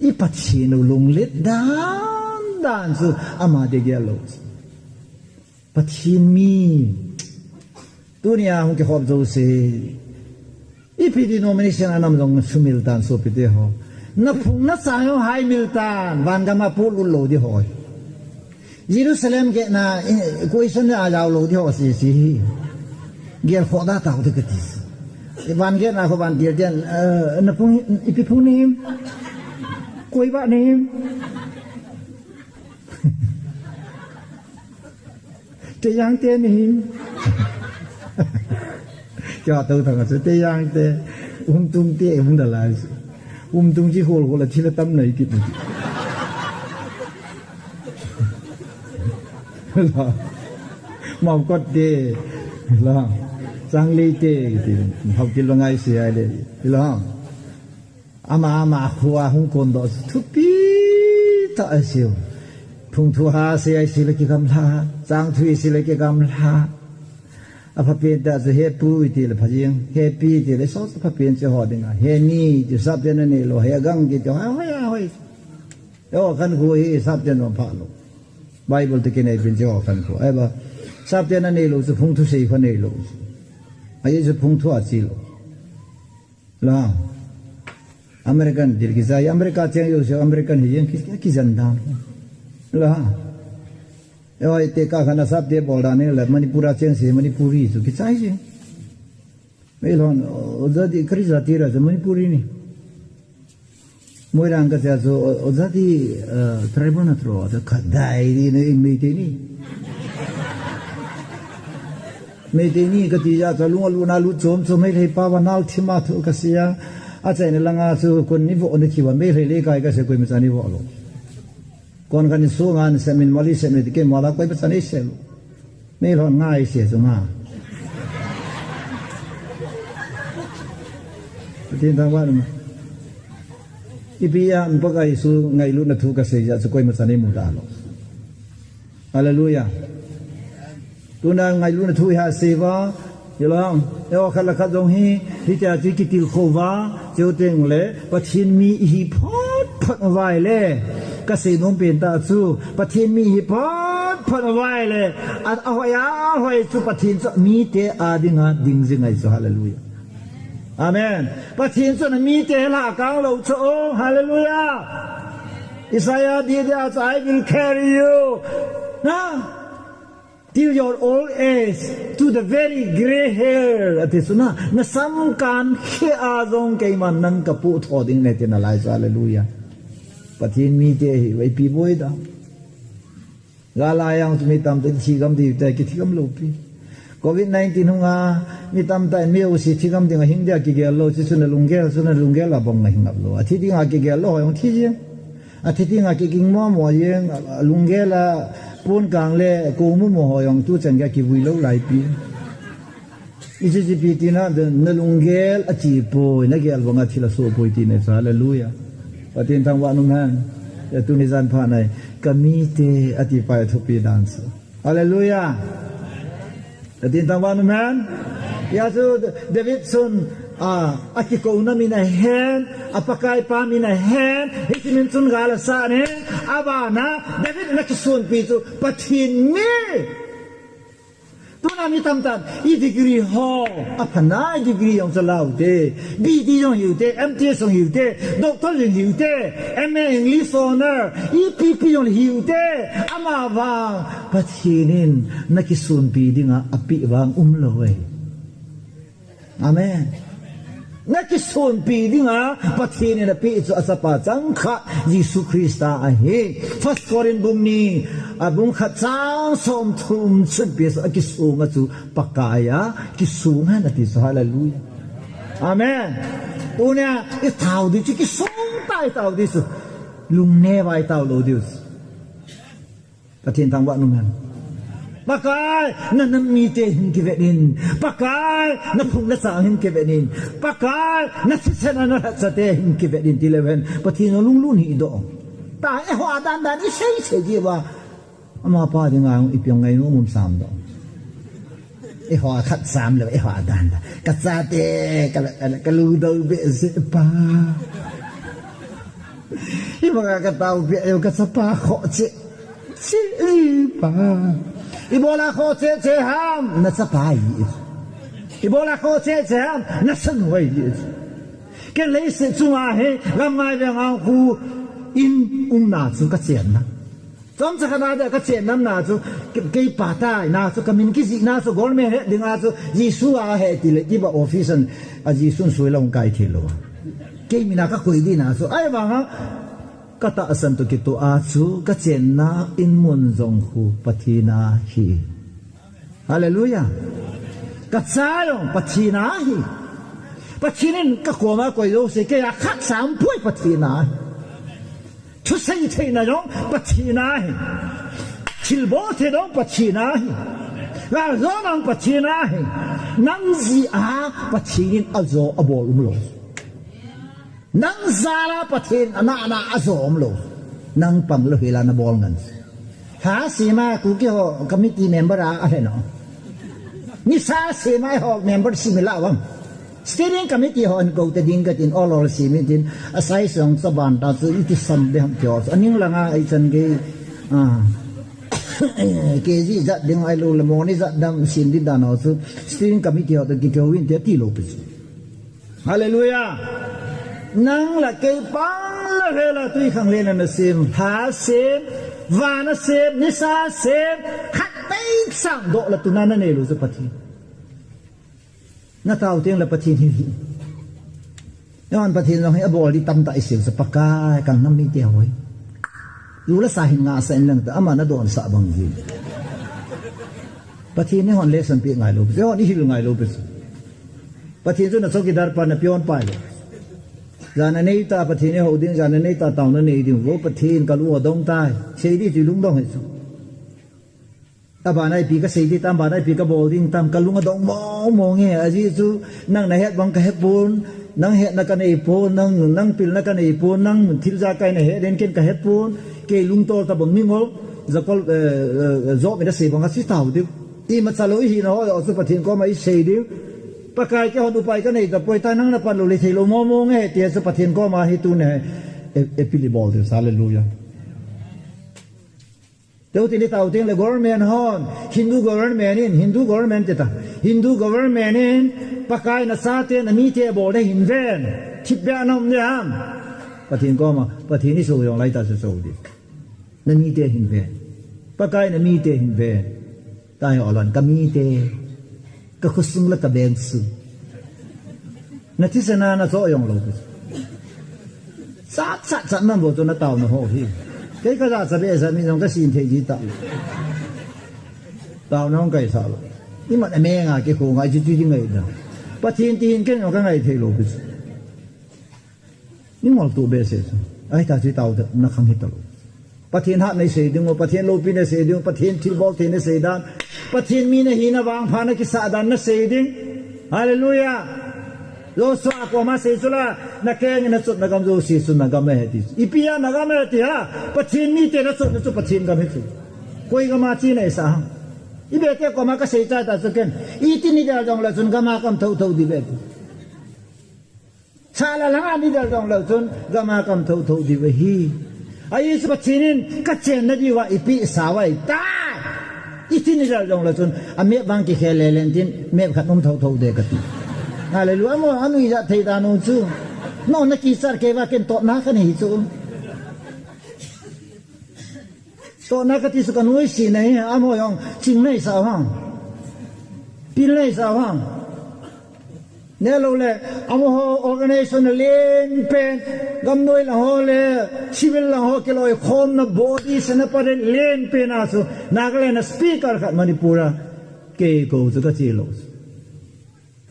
I Pathen u lunglet dan dan chu ama dia gel lou chu. Pathen mi. Tunia hung kikhop jouse. Ipi denomination a nam jong sumil tan sopite ho. Na phung na chang jong haimil tan. Van gam a polut lou di ho. Jerusalem gate na, eh, question a jao lou di ho sese hi. Gel khoh da tau te kati. Van gate na kho van gate den, eh, na phung, ipi phung nahim. Koi vah nahim. Teijang te nahim. Kei a tou thang a chu Teijang te, Umtung te, um da lai chu. Umtung chi hol hol a thil atam nai kit. La. Maokot te. La. Changlei te, ti. Hau kil va ngai se ai le. La. Ama, ama, khua hung kondoh chu thupi tah asei u. Phung thu ha sei a sei le kigamla, chang thu sei le kigamla. Aphapen tah chu hepu iti le pha jeng, hepi iti le so phapen chu ho dinga. Heni ti sapte nanei lou, hegang kiti ho, hoi, hoi. Eiho khankho hi sapte na pha lou. Bible te kinei pen chu ho khankho. Ahivang, sapte nanei lou chu phung thu sei kha nei lou chu. Ajeh chu phung thu a chi lou. La. American dil kichai, America cheng jouse, American hi jeng ki, ki, kijen dan. La. Eiho, ite ka khan a sapte bol dan le, Manipur a cheng se, Manipuri chu kichai jeng. Meilhon, o, o jati, kari jati ra chu Manipuri ni. Moirang ka che chu, o, o jati, eh, tribal natro, chu khatvei ni, Meitei ni. Meitei ni kati jeh a chu lung a lut na lut chom chom, Meitei pa va nal thim a thu kasei a. Achaina langa chu kon ni vo ni thi va, Meitei le kai kasei, koima chan ni vo lou. Kon khan ni su ngan se min mali se mi ti ke mala koima chan ni se lou. Meilhon ngai se chu nga. Tin thang va ma. Ipi a Pakai Jesu ngailutna thu kasei jeh a chu koima chan ni mu ta lou. Hallelujah. Tuna ngailutna thu iha sei uva, hilou ham, eiho khat le khat jong hi, hitia chu kitilkhou uva, chuteng le, Pathen mi ihi phot phot uva ahile, kasei nom pen tah chu, Pathen mi ihi phot phot uva ahile, a, ahoi a, ahoi chu Pathen chu mite a dinga ding jing ahi chu, hallelujah. Amen. Pathen chun amite hi lhakang lou chu, oh, hallelujah. Isaiah dih dih a chu, "I will carry you, na, till your old age, to the very gray hair." Ati chu na, na samkan khe a jong keiman nang kapoh tho ding ahi tina lai chu, hallelujah. Pathen mite hi, vaipi boi da. Gal a jong chu mi tamtah in thigam ding te, kithigam lou pi. Covid nineteen hung a, mi tamtah in mi jouse thigam ding a hing dia kigel lou, chu chu na lunggel, chu na lunggel a bang na hing ap lou. Athi ding a kigel lou, ho jong thi jeng. Athi ding a kiging mo mo jeng, a lunggel a pon kang le, ko mo mo ho jong tu chan gei a kivui lou lai pi. Ichi ipi tina, nalunggel achi poi, nagel banga thil asoh poi tina chu. Hallelujah. Pathen thangvah in umhen. Tuni jan phat nai. Kamite ati pai thupi dan chu. Hallelujah. Pathen thangvah in umhen. Hijeh chun David chun, a, akikouna min ahin, a Pakaipa min ahin, hiche min chun gal asah in, abana, David in akisonpi chu, Pathen mi. Tuna mi tamtah in, i degree ho, apha nai degree jong chu la ute, B D jong hi ute, M T S jong hi ute, doctor jong hi ute, M A English honor, ipi ipi jong hi ute, amavang, Pathen in nakisonpi dinga apeh vang umlou e. Amen. Nakisonpi dinga Pathen in apeh chu achapa changkhat Jesu Christa ahi. First Corinth bung ni, a bung khat chang somthum chun ipi asei, akisonga chu Pakai a kisong ahi ati chu. Hallelujah. Amen. Tunia itao ding chu kisong tah itao ding chu. Lungneo a itao lou ding chu. Pathen thangvah in umhen. Pakai, na nam mite hin kivet in. Pakai, na phung na chang hin kivet in. Pakai, na thisen a na lhacha te hin kivet in ti leu hen. Pathen jong lunglut hih doh. Tah, eiho a dan dan isei sei diu va. Amapa dinga jong ipi jong ngainom um sam doh. Eiho a khat sam leu, eiho a dan dan. Ka chate, ka, ka, ka lungdou behseh pa. Ibanga ka taopi, ka chapa khoh cheh. Cheh pa. Ibola khoh cheh cheh ham, na chapa ahi. Ibola khoh cheh cheh ham, na sanu ahi. Ken leiset chunga hi, gam ngai veng a khu, in umna chu ka chenna. Chomcha khat a dia ka chennamna chu, ke-, kei pa tai, na chu ka min kijihna chu, government het dinga chu, Jesu ahi ti le, kiba office a, a Jesu in soi lou kai thei lou. Kei mina ka koi ding na chu, ahivanga, ka tahsan toh kitoh a chu, ka chenna in mun jong khu Pathen a ahi. Hallelujah. Ka cha jong Pathen a ahi. Pathen in ka koma koi jouse, kei a khat sam poi Pathen a ahi. Thusei theina jong Pathen a ahi. Thilbol thei jong Pathen a ahi. Galjona jong Pathen a ahi. Nang jeh a Pathen in ajo abol umlou. Nang jal a Pathen a na, na ajo umlou. Nang pang lou hel a na bol ngen. Lha sema Kuki ho committee member a, ahe no. Nisa sema ho member simi la vang. Steering committee ho an ko te ding ka tin, ol ol simi tin. A size jong cha ban ta chu iti sam be ham kio. Aning langa ai chan gei. Ah. K G jat ding ai lou le moni jat dam sin ding dan ho chu. Steering committee ho to ki ko in te ti lou pi chu. Hallelujah. Nang le kei pang lou hel a tui khanglen a na sem, lha sem, van a sem, nisa sem, khat pei sang doh le tuna na nei lou chu Pathen. Na tao teng le Pathen hi hi. Nang Pathen jong hi abol ding tamtah isei chu Pakai ka nam mite hoi. Ju le sa hin ngah sah in lang ta, ama na donsah bang hi. Pathen in eihon lesson pe ngai lou, eihon ihil ngai lou pi chu. Pathen chu na chowkidar pa, na peon pa ahi. Jan a nei ta Pathen ihou ding, jan a nei ta taona nei ding. Vo Pathen ka lung adong tai. Sei ding chu lungdong ahi chu. Abana ipi ka sei ding tam, abana ipi ka bol ding tam, ka lung adong mong mong e. Ajeh chu nang na het bang ka het pon, nang hetna ka nei pon, nang, nang pilna ka nei pon, nang thil jakai na het den ken ka het pon, kei lungtol tabang mingol, Jakob, eh, eh, Job in asei bang a chu tao diu. Imacha lou ihina ho jong chu Pathen koma isei diu. Pakai, keihon upai ka nei tapoi, ta nang na pan lou le thei lou mong mong e, tia chu Pathen koma hi tuni, e, appeal ibol diu. Hallelujah. Teu tin i tao teng le government hon, Hindu government in, Hindu government ti ta. Hindu government in, Pakai na chate na mite bol na hin ven. Thipbeh a na um ding ham. Pathen koma, Pathen i so jong lai ta chu so ding. Na mite hin ven. Pakai na mite hin ven. Tahi olon ka mite. Ka khosung le ka beng sung. Na thisen a na cho jong lou. Chat, chat, chat, na bol chu na taona ho hi. Kei ka jachat behseh mi jong ka sin thei ji ta. Taona hung kai sa lou. Imat a menga kei kho ngai chu chu ji ngai da. Pathen ti hin ken jong ka ngai thei lou pi chu. Ningol tu behseh chu. Ahi ta chu tao na khang hi ta lou. Pathen hatna i sei ding u, Pathen loupina i sei ding u, Pathen thilbol theina i sei dan, Pathen mi na hina vangpha na kisah dan na sei ding. Hallelujah. Joshua koma sei chula, nakeng nachotna gam jouse chu nagam ahi ti. Ipi a nagam ahi ti ham? Pathen mite nachotna chu Pathen gam ahi chu. Koi gam a chena isah ham? Ibete koma kasei chai ta chu ken. Iti nidel jongle chun gam a kaum thotho diu ahi ti. Sala langa nidel jongle chun gam a kaum thotho diu ahi. Ahi chu Pathen in kachenna diuva eipeh sau ahitai. Iti nidel jongle chun amap vang kikhel lelen tin map khat um thotho ding kati. Hallelujah. Amaho anuija thei dan u chu. Nona kichat kei uva ken totna kanei chu. Totna kati chu kanuisat ahi, amaho jong ching nei sa ham. Pil nei sa ham. Nilou le, amaho organization alen pen, gamnoi lang ho le, civil lang ho kiloikhomna body separate alen pen a chu, Nagaland a speaker khat Manipur a, kei kou chu kache lou.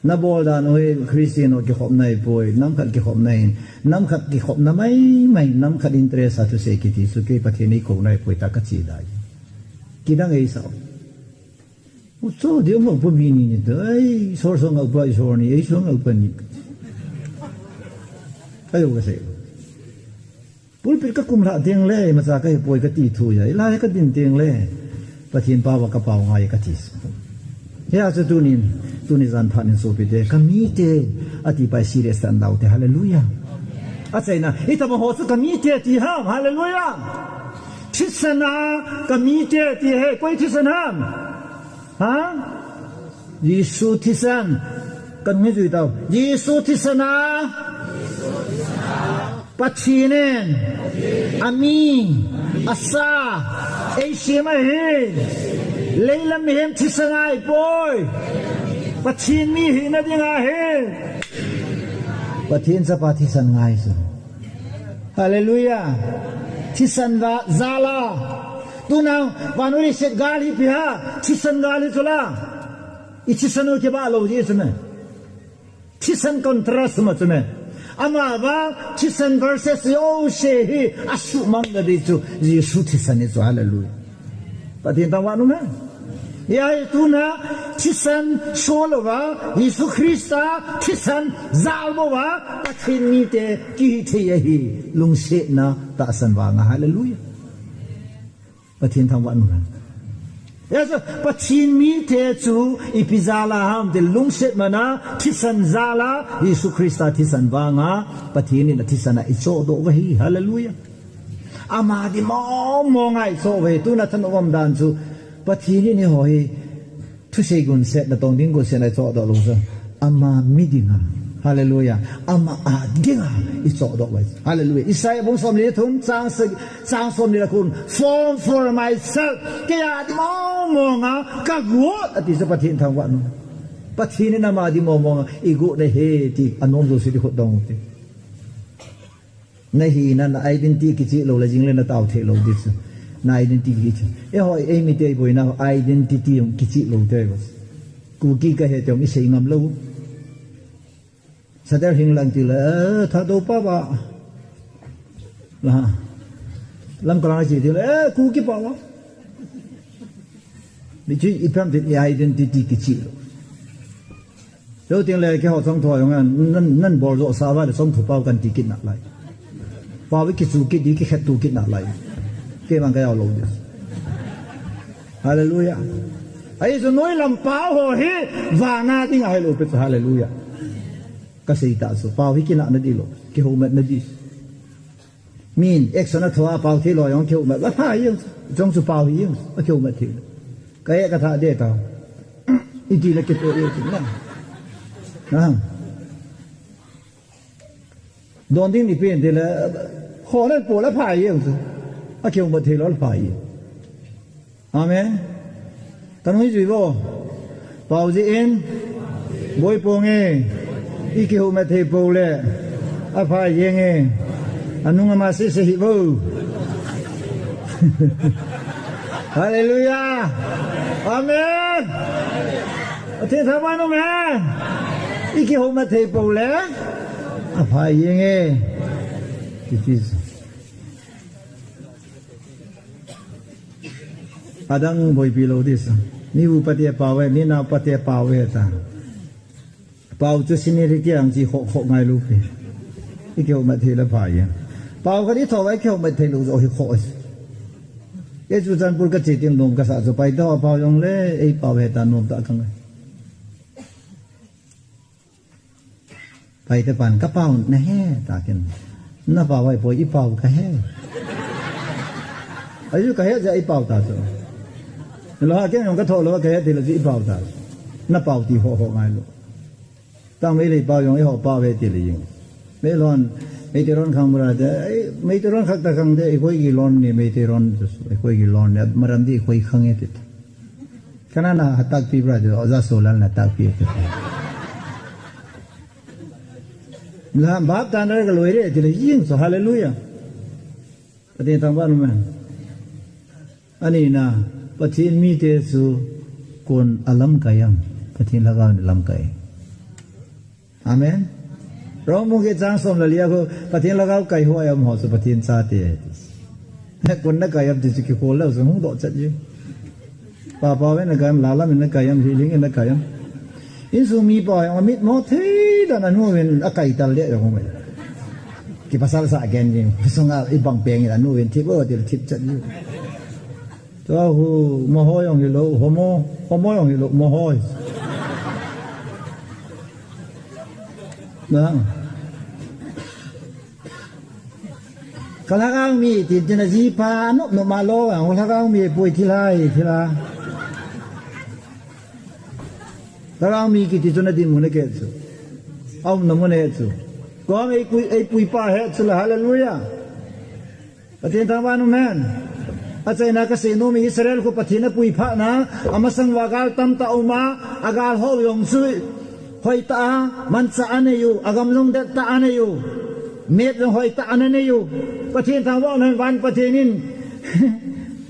Nabol dan u hi Christian ho kikhopna ahipoi, nam khat kikhopna ahin, nam khat kikhopna maimai, nam khat interest a thusei kiti chu kei Pathen in eikou nahipoi tia kache dai. Kidang eisah. Ucho di mo pu bini ni to, ai, sor song au pa, sor ni, ai, song au pa ni. Ai, u kasei. Pulpit kakum lhah teng le, imacha kahipoi kati thu ahi, lai kadin teng le, Pathen pao a kapao ngai kati. Hia chu tunin, tuni jan phat in sopite, kamite, ati pa hi serious tah in dau te, hallelujah. Achaina, itobang ho chu kamite ti ham, hallelujah. Thisan a kamite ti ahi, koi thisan ham? Ha? Jesu thisan. Kanung jui tau. Jesu thisan a. Pathen in ami, asa, eisem ahi. Leilam mihem thisan ahipoi. Pathen mi hina ding ahi. Pathen chapa thisan ngai chu. Hallelujah. Thisan va jal a. Tuna vannoi leiset gal hi ipi ham? Thisan gal hi chu la. I thisan u kibah lou jeh chu me. Thisan contrast ma chu me. Ama vang thisan versus jouse hi asuhmang na ding chu Jesu thisan hi chu, hallelujah. Pathen thangvah in um hen. Hia hi tuna thisan sol uva, Jesu Christa thisan jal bou va, Pathen mite kihi thei ahi, lungsetna tahsan vang a, hallelujah. Pathen thangvah in um hen. Hia chu, Pathen mite chu ipi jal a ham ti lungset man a, thisan jal a, Jesu Christa thisan vang a, Pathen in athisan a eichohdoh uva ahi, hallelujah. Ama ding mong mong a eichoh uva ahi, tuna thanom dan chu, Pathen in eiho hi, thusei gunsetna tong ding gunsetna eichohdoh lou chu. Ama mi ding a. Hallelujah. Ama a ding a eichohdoh uva ahi. Hallelujah. Isaiah bung somni le thum chang sa-, chang somni le ko. Form for myself. Kei a ding mong mong a kagot ati chu Pathen thangvah in um. Pathen in ama ding mong mong a eigot na ahi ti anom jouse di khut dong u hite. Nahina, na identity kicheh lou le jing le natao thei lou ding chu. Na identity kicheh. Eiho, eimite iboina identity jong kicheh lou te. Kuki kahi ti jong isei ngam lou. Sader hing lang ti le, eh, Thadou pao a. La. Lamka lang ti le, eh, Kuki pao a. Ni chu ipi ham ti identity kicheh lou. Chuteng le keiho chongthu jong nan, nan bol joh sa uva le chongthu pao kan ti kit nalai. Pao hi kichu kit ding, kikhetto kit nalai. Keima ka jao lou ding. Hallelujah. Ahi chu noilam pao ho hi vana ding ahilou pi chu, hallelujah. Kasei tah chu pao hi kinahna ding lou, kihoumatna ding. Min action a thua pao thei lou jong kihoumat, apha jeng, jong chu pao hi jeng, akihoumat thei. Ka e ka tha de ta. Iti le kito e ti na. Ha. Don ding ni pen ti le, ho le po le pha jeng chu. Akihoumat thei lou le pha jeng. Amen. Kanung jui vo. Pao jeh in, boi pong e, i kihoumat thei pou le, apha jeng e, anung ama sese hih vo. Hallelujah. Amen. Pathen thangvah in um hen. I kihoumat thei pou le, apha jeng e. It is. Adang boipi lou ding sa. Mi upa te pao e, mi nao pa te pao e ta. Pau chu seniority ang chi khoh khoh ngai lou pi. I kihoumat thei le pha ya. Pau khat i thou a i kihoumat thei lou jo hi khoh. Kei chu Churachandpur ka che tin nom ka sa chu Paite ho pau jong le ei pau he ta nom ta ka ngai. Paite pan ka pau na he ta ken. Na pau ai poi i pau ka he. Ayu ka he ja i pau ta chu. Lo ha ken jong ka thou lou ka he ti lou chu i pau ta. Na pau ti ho ho ngai lou. Tang Meitei pau jong eiho pau ve ti le jing. Meilhon, Meitei ron khang mura te, ei, Meitei ron khak ta khang te, ei koi ki lon ni Meitei ron, ei koi ki lon ni, maram di ei koi khang e ti. Kana na ha tak pi bra te, oja solal na tak pi te. La bap ta na ka loi re ti le jing so, hallelujah. Pathen thangvah in um hen. Ani na, Pathen mite chu kon a lamkai am, Pathen lhagao in a lamkai. Amen. Rom bung get chang som le li a khu, Pathen lhagao kai ho a um ho chu Pathen chate. Kon na kai am ti chu kikhol lou chu hung doh chat ji. Pa pa ve na kai am, la lam in na kai am, hi ling in na kai am. Insung mi pa jong amit mo thei dan a nu vin a kai tal le jong mai. Kipasal sa gen jing. Sunga i bang peng in a nu vin thip o til thip chat jing. Tua hu mo ho jong hi lou, ho mo, ho mo jong hi lou, mo ho. Na. Ka lhagao mi tin tin a ji pa nop nop ma lo, ka lhagao mi poi thil hai thil a. Lhagao mi kiti chu na dinmun a ke chu. Aum na mun a he chu. Ko ei pui, ei pui pa he chu la, hallelujah. Pathen thangvah in um hen. A chaina ka sei nom Israel khu Pathen a pui phat na, a masang uva gal tamtah um a, a gal ho jong chu hoitah a, manchah a nei u, a gam jong dettah a nei u. Map jong hoitah a nei u. Pathen thangvah in um hen, van Pathen in.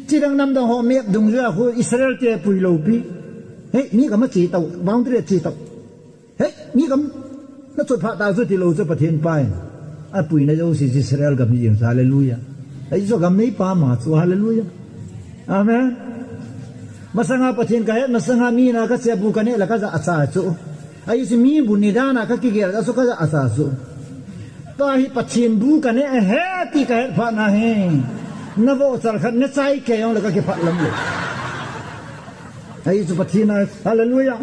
Chidang namdang ho map dungjui a khu Israel te pui lou pi. Hei, mi gam a che tau, boundary a che tau. Hei, mi gam na chot phat ta chu ti lou chu Pathen pa in. A puina jouse Israel gam hi jeng chu, hallelujah. Ahi chu gam nei pa ma chu, hallelujah. Amen. Masanga Pathen ka het, masanga mi na ka che bu ka neh la ka ja a cha chu. Ahi chu mi bu ni dan a ka kigel a chu ka ja a cha chu. Tua hi Pathen bu ka neh he ti ka het phat na hi. Na vohchal khat na chai kei jong le ka kiphat lam le. Ahi chu Pathen a, hallelujah.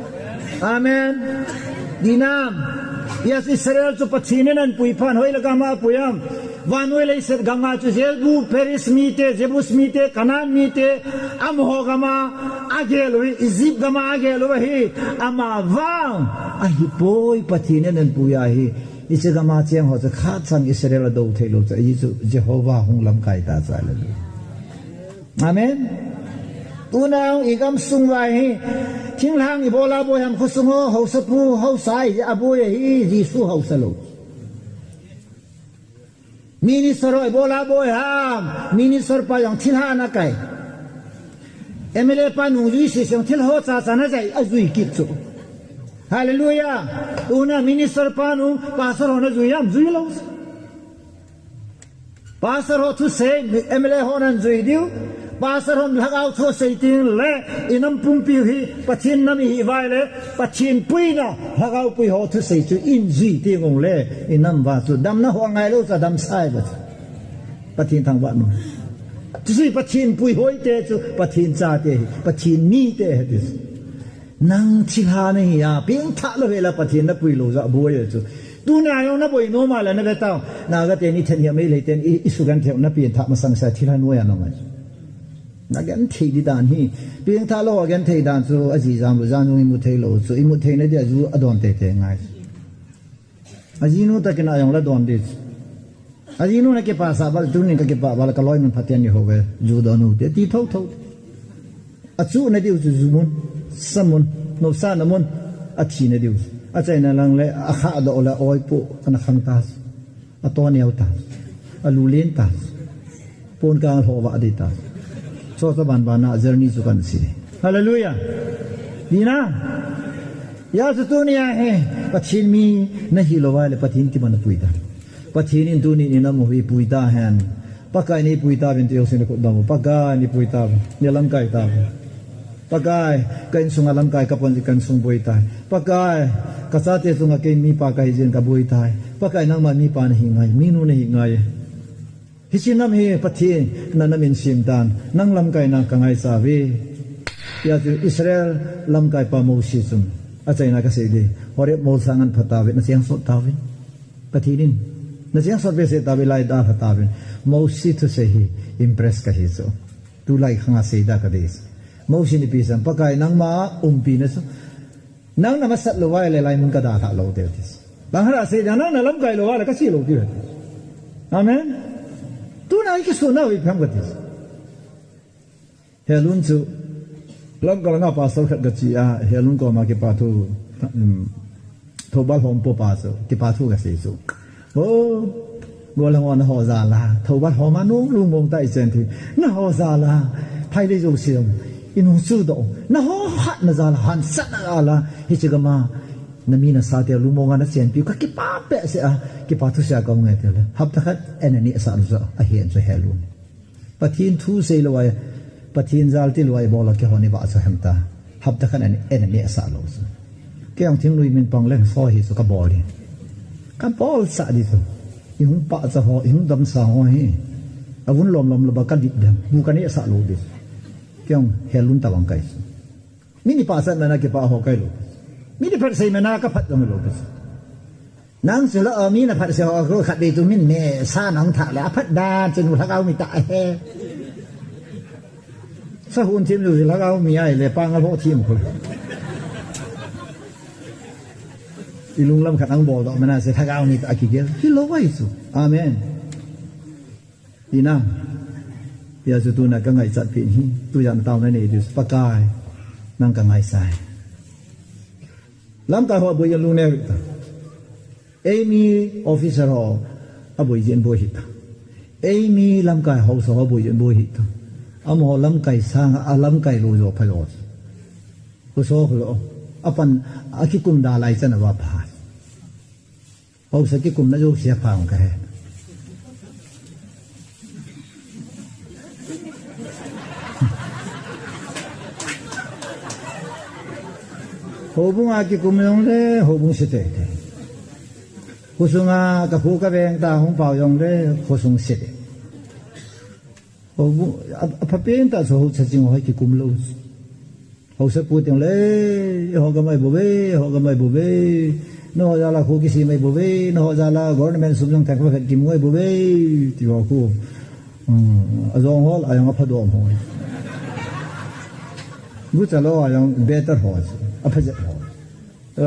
Amen. Dinam. Yes, Israel chu Pathen in ahin pui phat, hoi le gam a pui am. Vannoi leiset gam a chu Jebu, Peris mite, Jebus mite, Canaan mite, amaho gam a agel u hi, Egypt gam a agel u hi, ama vang ahi poi Pathen in ahin pui ahi. Hiche gam a cheng ho chu khat chang Israel a do thei lou chu, hichu Jehovah hung lamkai ta chu, hallelujah. Amen. Tuna i gam sung uva hi, thinglhang i bol a boi ham, khosung ho, haosapu, haosa hi, a boi hi, Jesu haosa lou. Minister ho i bol a boi ham, minister pa jong thilha na kai. M L A pa nungjui sese jong thil ho cha cha na jai, a jui kit chu. Hallelujah. Tuna minister pa nu, pastor ho na jui ham, jui lou. Pastor ho thusei, M L A ho nan jui diu. Pastor hon lhagao thu sei ting le, i nam pumpi hi, Pathen nam i hi uva le, Pathen puina, lhagao pui ho thusei chu in jui ting ong le, i nam uva chu damna ho ngai lou chu damsai ba chu. Pathen thangvah in um. Chu chu Pathen pui hoi te chu, Pathen chate hi, Pathen mite hi ti chu. Nang thilha na hi a, pengthah lou hel a Pathen na pui lou jeh a boi a chu. Tuna jong na boi nom a le na ve tao. Naga teni then hi a Meitei ten i, i sugenthei u na pengthah masang sa thilha noi a na ngai. Na genthei di dan hi. Pengthah lou a genthei dan chu a ji jam lou jan jong i mu thei lou chu. I mu thei na dia ju a don teitei ngai. A jinu tah kina jong la don di. A jinu na kipah sa bal, tunin ka kipah bal, ka loi mun phaten ni ho ve, ju don u te, ti tho tho. A chu na diu chu ju mun, sa mun, no sa na mun, a thi na diu. A chaina lang le, a kha do le, oi pu, kana khang ta. A to neo ta. A lu len ta. Pon ka lho va di ta. Cho ta ban ban na journey chu kan si. Hallelujah. Dina. Ya chu tuni a hi. Pathen mi na hi lou vai le Pathen ti man pui ta. Pathen in tuni ni na mu hi pui ta hen. Pakai ni pui ta vin tu yo sin ko dam. Pakai ni pui ta. Ni lamkai ta. Pakai, ka insunga lamkai ka pon jeh in ka insung boi tai. Pakai, ka chate chunga kei mipa ka hi jeh in ka boi tai. Pakai, nangma mipa nahi ngai, minu nahi ngai. Hiche nam hi Pathen in na min sem tan, nang lamkaina ka ngaichat uve. Hijeh chun Israel lamkaipa Mose chun achaina kasei ding, Horeb mol sanga pha tauve, nacheng sot tauve. Pathen in nacheng sot behseh tauve, lai dalha tauve. Mose thusei hi impress kahi chu. Tulai khanga seida kadei. Mose in ipi asei em, Pakai nangma umpina chu nang namasat lou uva ahile laimun kadalhah lou ding ati. Bang hera sei ding, nang nalamkai lou uva ahile kache lou ding ati. Amen. Tuna hi kisuna uve ipi ham kati. Helun chu Lamka langa pastor khat kache a, Helun koma kipa thu, um, Thoubal hom popa chu kipa thu kasei chu. Oh, gollhang ho naho jal a, Thoubal hom a nung lungmong tah ichen thei. Naho jal a, phailei jouse jong inung chudoh. Naho khat na jal a, hansat na jal a, hiche gam a nami nasa te lungmong a nachenpiu kakipah behseh a, kipa thusei a kahung e tile. Hapta khat ana neh sah lou chu ahi chu Helun. Pathen thu sei lou a, Pathen jal ti lou a ibol a keiho ni vah chu hem ta. Hapta khat ana, ana neh sah lou chu. Kei jong thingnoi min pang leng so hi chu kabol ding. Kabol sah ding chu. Ihung pachat ho, ihung damsah ho hi. Avun lom lom lou ba kadip ding. Bu kaneh sah lou ding. Kei jong Helun tabang kahi chu. Min ipachat na a kipah ho kahi lou. Min iphatsah na a kaphat jong lou chu. Nang chu la, mi naphatsah ho khu khatvei tu min neh sah nahung thah le aphat dan chu nu lhagao mi tah ahi. Sahun thim nu lhagao mi ahile pangal ho thim khu. Ilunglam khat nang bol doh mana se lhagao mi tah kigel. Hilou ahi chu. Amen. Tina. Hijeh chun tuna kangaichat pen hi. Tujan taona nei ding, Pakai, nang kangaisah e. Lamkai ho aboi jeh in lungneo hih ta. Eimi officer ho aboi jeh in boi hih ta. Eimi lamkai haosa ho aboi jeh in boi hih ta. Amaho lamkai sanga alamkai lou jo pha jo. Khuso khulo. Apan akikum da lai chan ava pha. Haosa kikumna jouse apha kahe. Houbung a kikum jongle, houbung se teitei. Khosunga kakhu kaveng tah hung pao jongle, khosung se teitei. Houbung, a, aphapen tah chu haosa ching ho kikum lou. Haosa pu teng le, "Ho gamai bou ve, ho gamai bou ve. Nangho jal a kho kisem mai bou ve, nangho jal a government sum jong thak khat kimu ngai bou ve," ti ho khu. Hmm, ajong ho la, ajong apha dom ho. Gucha lou ajong better ho, apha jep ho.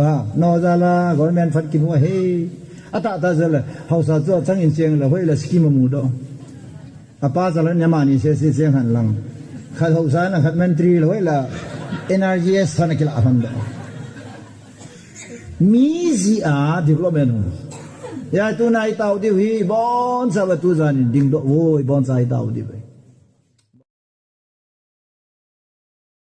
Ha, nangho jal a government fund kimu ahi. Atah tah jal a, haosa chu achang in cheng le, hoila scheme amu doh. Apa jal a nema ni se se cheng han lang. Khat haosa na khat mantri le hoila N R G S fund kila han doh. Mi jeh a development hung. Hijeh chun tuna itao diu hi, iboncha uva tujan in dingdoh uvo, iboncha itao diu ve.